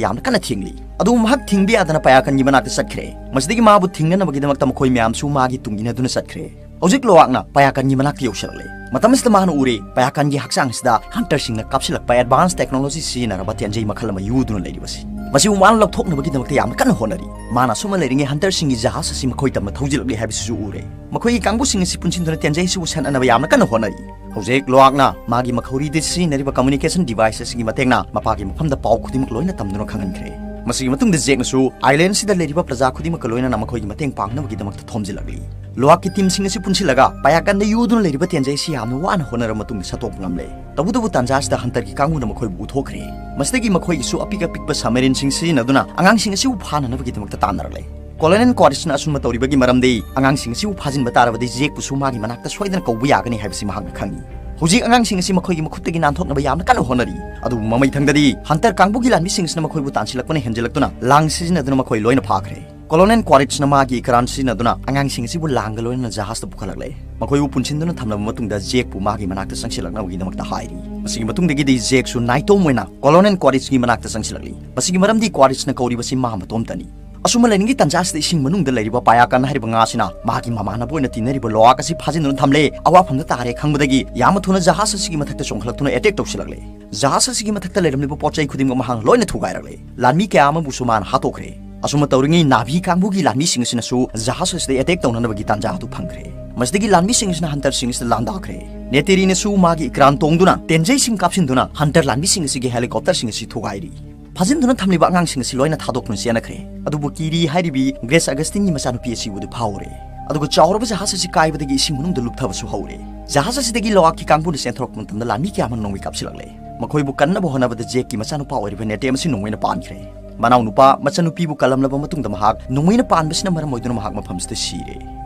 ꯌꯥꯝꯅ ꯀꯟꯅ ꯊꯤꯡꯂꯤ꯫ ꯑꯗꯨꯕꯨ ꯃꯍꯥꯛ ꯊꯤꯡꯕ ꯌꯥꯗꯅ ꯄꯌꯥꯀꯟꯒꯤ ꯃꯅꯥꯛꯇ ꯆꯠꯈ꯭ꯔꯦ꯫ ꯃꯁꯤꯗꯒꯤ ꯃꯥꯕꯨ ꯊꯤꯡꯅꯅꯕꯒꯤꯗꯃꯛꯇ ꯃꯈꯣꯏ ꯃꯌꯥꯝꯁꯨ ꯃꯥꯒꯤ ꯇꯨꯡ ꯏꯟꯅꯗꯨꯅ ꯆꯠꯈ꯭ꯔꯦ꯫ ꯍꯧꯖꯤꯛ ꯂꯣꯋꯥꯛꯅ ꯄꯌꯥꯀꯟꯒꯤ ꯃꯅꯥꯛꯇ ꯌꯧꯁꯤꯜꯂꯛꯂꯦ꯫ ꯃꯇꯝ ꯑꯁꯤꯗ ꯃꯥꯅ ꯎꯔꯦ, ꯄꯌꯥꯀꯟꯒꯤ ꯍꯛꯆꯥꯡ ꯑꯁꯤꯗ Hunterꯁꯤꯡꯅ ꯀꯥꯞꯁꯤꯜꯂꯛꯄ advance technology ꯁꯤꯖꯤꯟꯅꯔꯕ ꯇꯦꯟꯖꯩ ꯃꯈꯜ ꯑꯃ ꯌꯨꯗꯨꯅ ꯂꯩꯔꯤꯕꯁꯤ꯫ ꯃꯁꯤꯕꯨ ꯃꯥꯅ ꯂꯧꯊꯣꯛꯅꯕꯒꯤꯗꯃꯛꯇ ꯌꯥꯝꯅ ꯀꯟꯅ ꯍꯣꯠꯅꯔꯤ꯫ ꯃꯥꯅ ꯑꯁꯨꯝꯅ ꯂꯩꯔꯤꯉꯩ ꯍꯟꯇꯔꯁꯤꯡꯒꯤ ꯖꯍꯥꯖ ꯑꯁꯤ ꯃꯈꯣꯏ ꯇꯝꯅ ꯊꯧꯖꯤꯜꯂꯛꯂꯤ ꯍꯥꯏꯕꯁꯤꯁꯨ ꯎꯔꯦ꯫ ꯃꯈꯣꯏꯒꯤ ꯀꯥꯡꯕꯨꯁꯤꯡ ꯑꯁꯤ ꯄꯨꯟꯁꯤꯟꯗꯨꯅ ꯇꯦꯟꯖꯩ ꯑꯁꯤꯕꯨ ꯁꯦꯟꯅꯅꯕ ꯌꯥꯝꯅ ꯀꯟꯅ ꯍꯣꯠꯅꯔꯤ꯫ ꯍꯧꯖꯤꯛ ꯂꯣꯍꯥꯛꯅ ꯃꯥꯒꯤ ꯃꯈꯧꯔꯤꯗ ꯁꯤꯖꯤꯟꯅꯔꯤꯕ communication device ꯑꯁꯤꯒꯤ ꯃꯇꯦꯡꯅ ꯃꯄꯥꯒꯤ ꯃꯐꯝꯗ ꯄꯥꯎ ꯈꯨꯗꯤꯡꯃꯛ ꯂꯣꯏꯅ ꯇꯝꯗꯨꯅ ꯈꯪꯍꯟꯈ꯭ꯔꯦ꯫ ꯃꯁꯤꯒꯤ ꯃꯇꯨꯡꯗ ꯖꯦꯛꯅꯁꯨ ꯑꯥꯏꯂꯦꯟꯁꯤꯗ ꯂꯩꯔꯤꯕ ꯄ꯭ꯔꯖꯥ ꯈꯨꯗꯤꯡꯃꯛꯀ ꯂꯣꯏꯅꯅ ꯃꯈꯣꯏꯒꯤ ꯃꯇꯦꯡ ꯄꯥꯡꯅꯕꯒꯤꯗꯃꯛꯇ ꯊꯣꯝꯖꯤꯜꯂꯛꯂꯤ꯫ ꯂꯣꯍꯥꯛꯀꯤ ꯇꯤꯝꯁꯤꯡ ꯑꯁꯤ ꯄꯨꯟꯁꯤꯜꯂꯒ ꯄꯥꯌꯥꯀꯟꯗ ꯌꯨꯗꯨꯅ ꯂꯩꯔꯤꯕ ꯇꯦꯟꯖꯩ ꯑꯁꯤ ꯌꯥꯝꯅ ꯋꯥꯅ ꯍꯣꯠꯅꯔꯕ ꯃꯇꯨꯡꯗ ꯁꯠꯇꯣꯛꯄ ꯉꯝꯂꯦ꯫ ꯇꯧꯕꯇꯕꯨ ꯇꯥꯟꯖꯥ ꯑꯁꯤꯗ ꯍꯟꯇꯔꯒꯤ ꯀꯥꯡꯕꯨꯅ ꯃꯈꯣꯏꯕꯨ ꯎꯊꯣꯛꯈ꯭ꯔꯦ꯫ ꯃꯁꯤꯗꯒꯤ ꯃꯈꯣꯏꯒꯤꯁꯨ ꯑꯄꯤꯛ ꯑꯄꯤꯛꯄ submarineꯁꯤꯡ ꯁꯤꯖꯤꯟꯅꯗꯨꯅ ꯑꯉꯥꯡꯁꯤꯡ ꯑꯁꯤꯕꯨ ꯐꯥꯅꯅꯕꯒꯤꯗꯃꯛꯇ ꯇꯥꯟꯅꯔꯛꯂꯦ꯫ ꯀꯣꯂꯣꯅꯦꯜ ꯀ꯭ꯋꯥꯔꯤꯠꯁꯅ ꯑꯁꯨꯝꯕ ꯇꯧꯔꯤꯕꯒꯤ ꯃꯔꯝꯗꯤ ꯑꯉꯥꯡꯁꯤꯡ ꯑꯁꯤꯕꯨ ꯐꯥꯖꯤꯟꯕ ꯇꯥꯔꯕꯗꯤ ꯖꯦꯛꯄꯨꯁꯨ ꯃꯥꯒꯤ ꯃꯅꯥꯛꯇ ꯁꯣꯏꯗꯅ ꯀꯧꯕ ꯌꯥꯒꯅꯤ ꯍꯥꯏꯕꯁꯤ ꯃꯍꯥꯛꯅ ꯈꯪꯏ꯫ ꯍꯧꯖꯤꯛ ꯑꯉꯥꯡꯁꯤꯡ ꯑꯁꯤ ꯃꯈꯣꯏꯒꯤ ꯃꯈꯨꯠꯇꯒꯤ ꯅꯥꯟꯊꯣꯛꯅꯕ ꯌꯥꯝꯅ ꯀꯟꯅ ꯍꯣꯠꯅꯔꯤ꯫ ꯑꯗꯨꯕꯨ ꯃꯃꯩꯊꯪꯗꯗꯤ ꯍꯟꯇꯔ ꯀꯥꯡꯕꯨꯒꯤ ꯂꯥꯟꯃꯤꯁꯤꯡ ꯑꯁꯤꯅ ꯃꯈꯣꯏꯕꯨ ꯇꯥꯟꯁꯤꯜꯂꯛꯄꯅ ꯍꯦꯟꯖꯤꯜꯂꯛꯇꯨꯅ ꯂꯥꯡ ꯁꯤꯖꯤꯟꯅꯗꯨꯅ ꯃꯈꯣꯏ ꯂꯣꯏꯅ ꯐꯥꯈ꯭ꯔꯦ꯫ ꯀꯣꯂꯣꯅꯦꯜ ꯀ꯭ꯋꯥꯔꯤꯠꯁꯅ ꯃꯥꯒꯤ ꯏꯀ꯭ꯔꯥꯟ ꯁꯤꯖꯤꯟꯅꯗꯨꯅ ꯑꯉꯥꯡꯁꯤꯡ ꯑꯁꯤꯕꯨ ꯂꯥꯡꯒ ꯂꯣꯏꯅꯅ ꯖꯍꯥꯖꯇ ꯄꯨꯈꯠꯂꯛꯂꯦ꯫ ꯃꯈꯣꯏꯕꯨ ꯄꯨꯟꯁꯤꯟꯗꯨꯅ ꯊꯝꯂꯕ ꯃꯇꯨꯡꯗ ꯖꯦꯛꯄꯨ ꯃꯥꯒꯤ ꯃꯅꯥꯛꯇ ꯆꯪꯁꯤꯜꯂꯛꯅꯕꯒꯤꯗꯃꯛꯇ ꯍꯥꯏꯔꯤ꯫ ꯃꯁꯤꯒꯤ ꯃꯇꯨꯡꯗꯒꯤꯗꯤ ꯖꯦꯛꯁꯨ ꯅꯥꯏꯇꯣꯝ ꯑꯣꯏꯅ ꯀꯣꯂꯣꯅꯦꯜ ꯀ꯭ꯋꯥꯔꯤꯠꯁꯀꯤ ꯃꯅꯥꯛꯇ ꯆꯪꯁꯤꯜꯂꯛꯂꯤ꯫ ꯃꯁꯤꯒꯤ ꯃꯔꯝꯗꯤ ꯀ꯭ꯋꯥꯔꯤꯠꯁꯅ ꯀꯧꯔꯤꯕꯁꯤ ꯃꯥ ꯃꯇꯣꯝꯇꯅꯤ꯫ ꯑꯁꯨꯝꯅ ꯂꯩꯔꯤꯉꯩ ꯇꯥꯟꯖꯥ ꯑꯁꯤꯗ ꯏꯁꯤꯡ ꯃꯅꯨꯡꯗ ꯂꯩꯔꯤꯕ ꯄꯥꯌꯥꯀꯟ ꯍꯥꯏꯔꯤꯕ ꯉꯥ ꯑꯁꯤꯅ ꯃꯥꯒꯤ ꯃꯃꯥꯟꯅꯕ ꯑꯣꯏꯅ ꯇꯤꯟꯅꯔꯤꯕ ꯂꯣꯍꯥꯛ ꯑꯁꯤ ꯐꯥꯖꯤꯟꯗꯨꯅ ꯊꯝꯂꯦ꯫ ꯑꯋꯥꯐꯝꯗ ꯇꯥꯔꯦ ꯈꯪꯕꯗꯒꯤ ꯌꯥꯝꯅ ꯊꯨꯅ ꯖꯍꯥꯖ ꯑꯁꯤꯒꯤ ꯃꯊꯛꯇ ꯆꯣꯡꯈꯠꯂꯛꯇꯨꯅ ꯑꯦꯇꯦꯛ ꯇꯧꯁꯤꯜꯂꯛꯂꯦ꯫ ꯖꯍꯥꯖ ꯑꯁꯤꯒꯤ ꯃꯊꯛꯇ ꯂꯩꯔꯝꯂꯤꯕ ꯄꯣꯠ ꯆꯩ ꯈꯨꯗꯤꯡꯃꯛ ꯃꯍꯥꯛꯅ ꯂꯣꯏꯅ ꯊꯨꯒꯥꯏꯔꯛꯂꯦ꯫ ꯂꯥꯟꯃꯤ ꯀꯌꯥ ꯑꯃꯕꯨꯁꯨ ꯃꯥꯅ ꯍꯥꯠꯇꯣꯛꯈ꯭ꯔꯦ꯫ ꯑꯁꯨꯝꯅ ꯇꯧꯔꯤꯉꯩ ꯅꯥꯚꯤ ꯀꯥꯡꯕꯨꯒꯤ ꯂꯥꯟꯃꯤꯁꯤꯡ ꯑꯁꯤꯅꯁꯨ ꯖꯍꯥꯖ ꯑꯁꯤꯗ ꯑꯦꯇꯦꯛ ꯇꯧꯅꯅꯕꯒꯤ ꯇꯥꯟꯖꯥ ꯑꯗꯨ ꯐꯪꯈ꯭ꯔꯦ꯫ ꯃꯁꯤꯗꯒꯤ ꯂꯥꯟꯃꯤꯁꯤꯡ ꯑꯁꯤꯅ ꯍꯟꯇꯔꯁꯤꯡ ꯑꯁꯤꯗ ꯂꯥꯟꯗꯥꯈ꯭ꯔꯦ꯫ ꯅꯦꯇꯦꯔꯤꯅꯁꯨ ꯃꯥꯒꯤ ꯏꯀ꯭ꯔꯥꯟ ꯇꯣꯡꯗꯨꯅ ꯇꯦꯟꯖꯩꯁꯤꯡ ꯀꯥꯞꯁꯤꯟꯗꯨꯅ ꯍꯟꯇꯔ ꯂꯥꯟꯃꯤꯁꯤꯡ ꯑꯁꯤꯒꯤ ꯍꯦꯂꯤꯀꯣꯞꯇꯔꯁꯤꯡ ꯑꯁꯤ ꯊꯨꯒꯥꯏꯔꯤ꯫ ꯐꯥꯖꯤꯟꯗꯨꯅ ꯊꯝꯂꯤꯕ ꯑꯉꯥꯡꯁꯤꯡ ꯑꯁꯤ ꯂꯣꯏꯅ ꯊꯥꯗꯣꯛꯇꯨꯅ ꯆꯦꯟꯅꯈ꯭ꯔꯦ꯫ ꯑꯗꯨꯕꯨ ꯀꯤꯔꯤ ꯍꯥꯏꯔꯤꯕꯤ ꯒ꯭ꯔꯦꯁ ꯑꯒꯁꯇꯤꯟꯒꯤ ꯃꯆꯥꯅꯨꯄꯤ ꯑꯁꯤꯕꯨꯗꯤ ꯐꯥꯍꯧꯔꯦ꯫ ꯑꯗꯨꯒ ꯆꯥꯎꯔꯕ ꯖꯍꯥꯖ ꯑꯁꯤ ꯀꯥꯏꯕꯗꯒꯤ ꯏꯁꯤꯡ ꯃꯅꯨꯡꯗ ꯂꯨꯞꯊꯕꯁꯨ ꯍꯧꯔꯦ꯫ ꯖꯍꯥꯖ ꯑꯁꯤꯗꯒꯤ ꯂꯣꯍꯥꯛꯀꯤ ꯀꯥꯡꯕꯨꯅ ꯆꯦꯟꯊꯣꯔꯛꯄ ꯃꯇꯝꯗ ꯂꯥꯟꯃꯤ ꯀꯌꯥ ꯑꯃꯅ ꯅꯣꯡꯃꯩ ꯀꯥꯞꯁꯤꯜꯂꯛꯂꯦ꯫ ꯃꯈꯣꯏꯕꯨ ꯀꯟꯅꯕ ꯍꯣꯠꯅꯕꯗ ꯖꯦꯛꯀꯤ ꯃꯆꯥꯅꯨꯄꯥ ꯑꯣꯏꯔꯤꯕ ꯅꯦꯇꯦꯝ ꯑꯁꯤ ꯅꯣꯡꯃꯩꯅ ꯄꯥꯟꯈ꯭ꯔꯦ꯫ ꯃꯅꯥꯎꯅꯨꯄꯥ ꯃꯆꯟꯅꯨꯄꯤꯕꯨ ꯀꯜꯂꯝꯂꯕ ꯃꯇꯨꯡꯗ ꯃꯍꯥꯛ ꯅꯣꯡꯃꯩꯅ ꯄꯥꯟꯕꯁꯤꯅ ꯃꯔꯝ ꯑꯣꯏꯗꯨꯅ ꯃꯍꯥꯛ ꯃꯐꯝꯁꯤꯗ ꯁꯤꯔꯦ꯫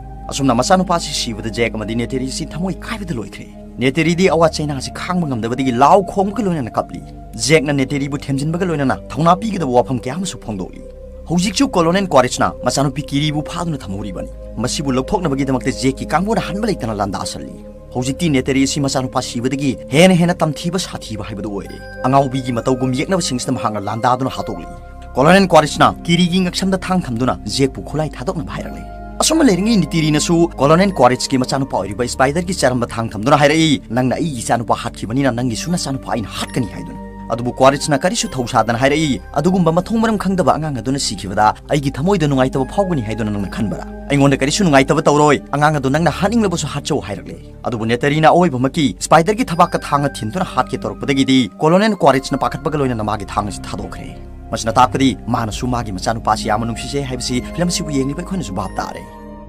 ꯑꯁꯨꯝꯅ ꯃꯆꯥꯅꯨꯄꯥ ꯑꯁꯤ ꯁꯤꯕꯗ ꯖꯦꯛ ꯑꯃꯗꯤ ꯅꯦꯇꯦꯔꯤ ꯑꯁꯤ ꯊꯃꯣꯏ ꯀꯥꯏꯕꯗ ꯂꯣꯏꯈ꯭ꯔꯦ꯫ ꯅꯦꯇꯦꯔꯤꯗꯤ ꯑꯋꯥ ꯆꯩꯅꯥ ꯑꯁꯤ ꯈꯥꯡꯕ ꯉꯝꯗꯕꯗꯒꯤ ꯂꯥꯎ ꯈꯣꯡꯕꯒ ꯂꯣꯏꯅꯅ ꯀꯞꯂꯤ꯫ ꯖꯦꯛꯅ ꯅꯦꯇꯦꯔꯤꯕꯨ ꯊꯦꯝꯖꯤꯟꯕꯒ ꯂꯣꯏꯅꯅ ꯊꯧꯅꯥ ꯄꯤꯒꯗꯕ ꯋꯥꯐꯝ ꯀꯌꯥ ꯑꯃꯁꯨ ꯐꯣꯡꯗꯣꯛꯂꯤ꯫ ꯍꯧꯖꯤꯛꯁꯨ ꯀꯣꯂꯣꯅꯦꯜ ꯀ꯭ꯋꯥꯔꯤꯠꯁꯅ ꯃꯆꯥꯅꯨꯄꯤ ꯀꯤꯔꯤꯕꯨ ꯐꯥꯗꯨꯅ ꯊꯝꯍꯧꯔꯤꯕꯅꯤ꯫ ꯃꯁꯤꯕꯨ ꯂꯧꯊꯣꯛꯅꯕꯒꯤꯗꯃꯛꯇ ꯖꯦꯛꯀꯤ ꯀꯥꯡꯕꯨꯅ ꯍꯟꯕ ꯂꯩꯇꯅ ꯂꯥꯟꯗꯥꯁꯜꯂꯤ꯫ ꯍꯧꯖꯤꯛꯇꯤ ꯅꯦꯇꯦꯔꯤ ꯑꯁꯤ ꯃꯆꯥꯅꯨꯄꯥ ꯁꯤꯕꯗꯒꯤ ꯍꯦꯟꯅ ꯍꯦꯟꯅ ꯇꯝꯊꯤꯕ ꯁꯥꯊꯤꯕ ꯍꯥꯏꯕꯗꯨ ꯑꯣꯏꯔꯦ꯫ ꯑꯉꯥꯎꯕꯤꯒꯤ ꯃꯇꯧꯒꯨꯝ ꯌꯦꯛꯅꯕꯁꯤꯡꯁꯤꯗ ꯃꯍꯥꯛꯅ ꯂꯥꯟꯗꯥꯗꯨꯅ ꯍꯥꯠꯇꯣꯛꯂꯤ꯫ ꯀꯣꯂꯣꯅꯦꯜ ꯀ꯭ꯋꯥꯔꯤꯠꯁꯅ ꯀꯤꯔꯤꯒꯤ ꯉꯛꯁꯝꯗ ꯊꯥꯡ ꯊꯝꯗꯨꯅ ꯖꯦꯛꯄꯨ ꯈꯨꯠꯂꯥꯏ ꯊꯥꯗꯣꯛꯅꯕ ꯍꯥꯏꯔꯛꯂꯦ꯫ ꯑꯁꯨꯝꯅ ꯂꯩꯔꯤꯉꯩ ꯅꯦꯇꯦꯔꯤꯅꯁꯨ ꯀꯣꯂꯣꯅꯦꯜ ꯀ꯭ꯋꯥꯔꯤꯠꯁꯀꯤ ꯃꯆꯥꯅꯨꯄꯥ ꯑꯣꯏꯔꯤꯕ ꯁ꯭ꯄꯥꯏꯗꯔꯒꯤ ꯆꯔꯝꯕ ꯊꯥꯡ ꯊꯝꯗꯨꯅ ꯍꯥꯏꯔꯛꯏ, "ꯅꯪꯅ ꯑꯩꯒꯤ ꯏꯆꯥꯅꯨꯄꯥ ꯍꯥꯠꯈꯤꯕꯅꯤꯅ ꯅꯪꯒꯤꯁꯨ ꯅꯆꯥꯅꯨꯄꯥ ꯑꯩꯅ ꯍꯥꯠꯀꯅꯤ" ꯍꯥꯏꯗꯨꯅ꯫ ꯑꯗꯨꯕꯨ ꯀ꯭ꯋꯥꯔꯤꯠꯁꯅ ꯀꯔꯤꯁꯨ ꯊꯧꯁꯥꯗꯅ ꯍꯥꯏꯔꯛꯏ, "ꯑꯗꯨꯒꯨꯝꯕ ꯃꯊꯣꯡ ꯃꯔꯝ ꯈꯪꯗꯕ ꯑꯉꯥꯡ ꯑꯗꯨꯅ ꯁꯤꯈꯤꯕꯗ ꯑꯩꯒꯤ ꯊꯃꯣꯏꯗ ꯅꯨꯡꯉꯥꯏꯇꯕ ꯐꯥꯎꯒꯅꯤ ꯍꯥꯏꯗꯨꯅ ꯅꯪꯅ ꯈꯟꯕ꯭ꯔꯥ? ꯑꯩꯉꯣꯟꯗ ꯀꯔꯤꯁꯨ ꯅꯨꯡꯉꯥꯏꯇꯕ ꯇꯧꯔꯣꯏ, ꯑꯉꯥꯡ ꯑꯗꯨ ꯅꯪꯅ ꯍꯥꯠꯅꯤꯡꯂꯕꯁꯨ ꯍꯥꯠꯆꯧ" ꯍꯥꯏꯔꯛꯂꯦ꯫ ꯑꯗꯨꯕꯨ ꯅꯦꯇꯔꯤꯅ ꯑꯑꯣꯏꯕꯃꯛꯀꯤ ꯁ꯭ꯄꯥꯏꯗꯔꯒꯤ ꯊꯕꯥꯛꯇ ꯊꯥꯡꯅ ꯊꯤꯟꯗꯨꯅ ꯍꯥꯠꯀꯦ ꯇꯧꯔꯛꯄꯗꯒꯤꯗꯤ ꯀꯣꯂꯣꯅꯦꯜ ꯀ꯭ꯋꯥꯔꯤꯠꯁꯅ ꯄꯥꯈꯠꯄꯒ ꯂꯣꯏꯅꯅ ꯃꯥꯒꯤ ꯊꯥꯡ ꯑꯁꯤ ꯊꯥꯗꯣꯛꯈ꯭ꯔꯦ꯫ ꯃꯁꯤꯅ ꯇꯥꯛꯄꯗꯤ ꯃꯥꯅꯁꯨ ꯃꯥꯒꯤ ꯃꯆꯥꯅꯨꯄꯥꯁꯤ ꯌꯥꯝꯅ ꯅꯨꯡꯁꯤꯖꯩ ꯍꯥꯏꯕꯁꯤ ꯐꯤꯂꯝ ꯑꯁꯤꯕꯨ ꯌꯦꯡꯂꯤꯕ ꯑꯩꯈꯣꯏꯅꯁꯨ ꯚꯥꯞ ꯇꯥꯔꯦ꯫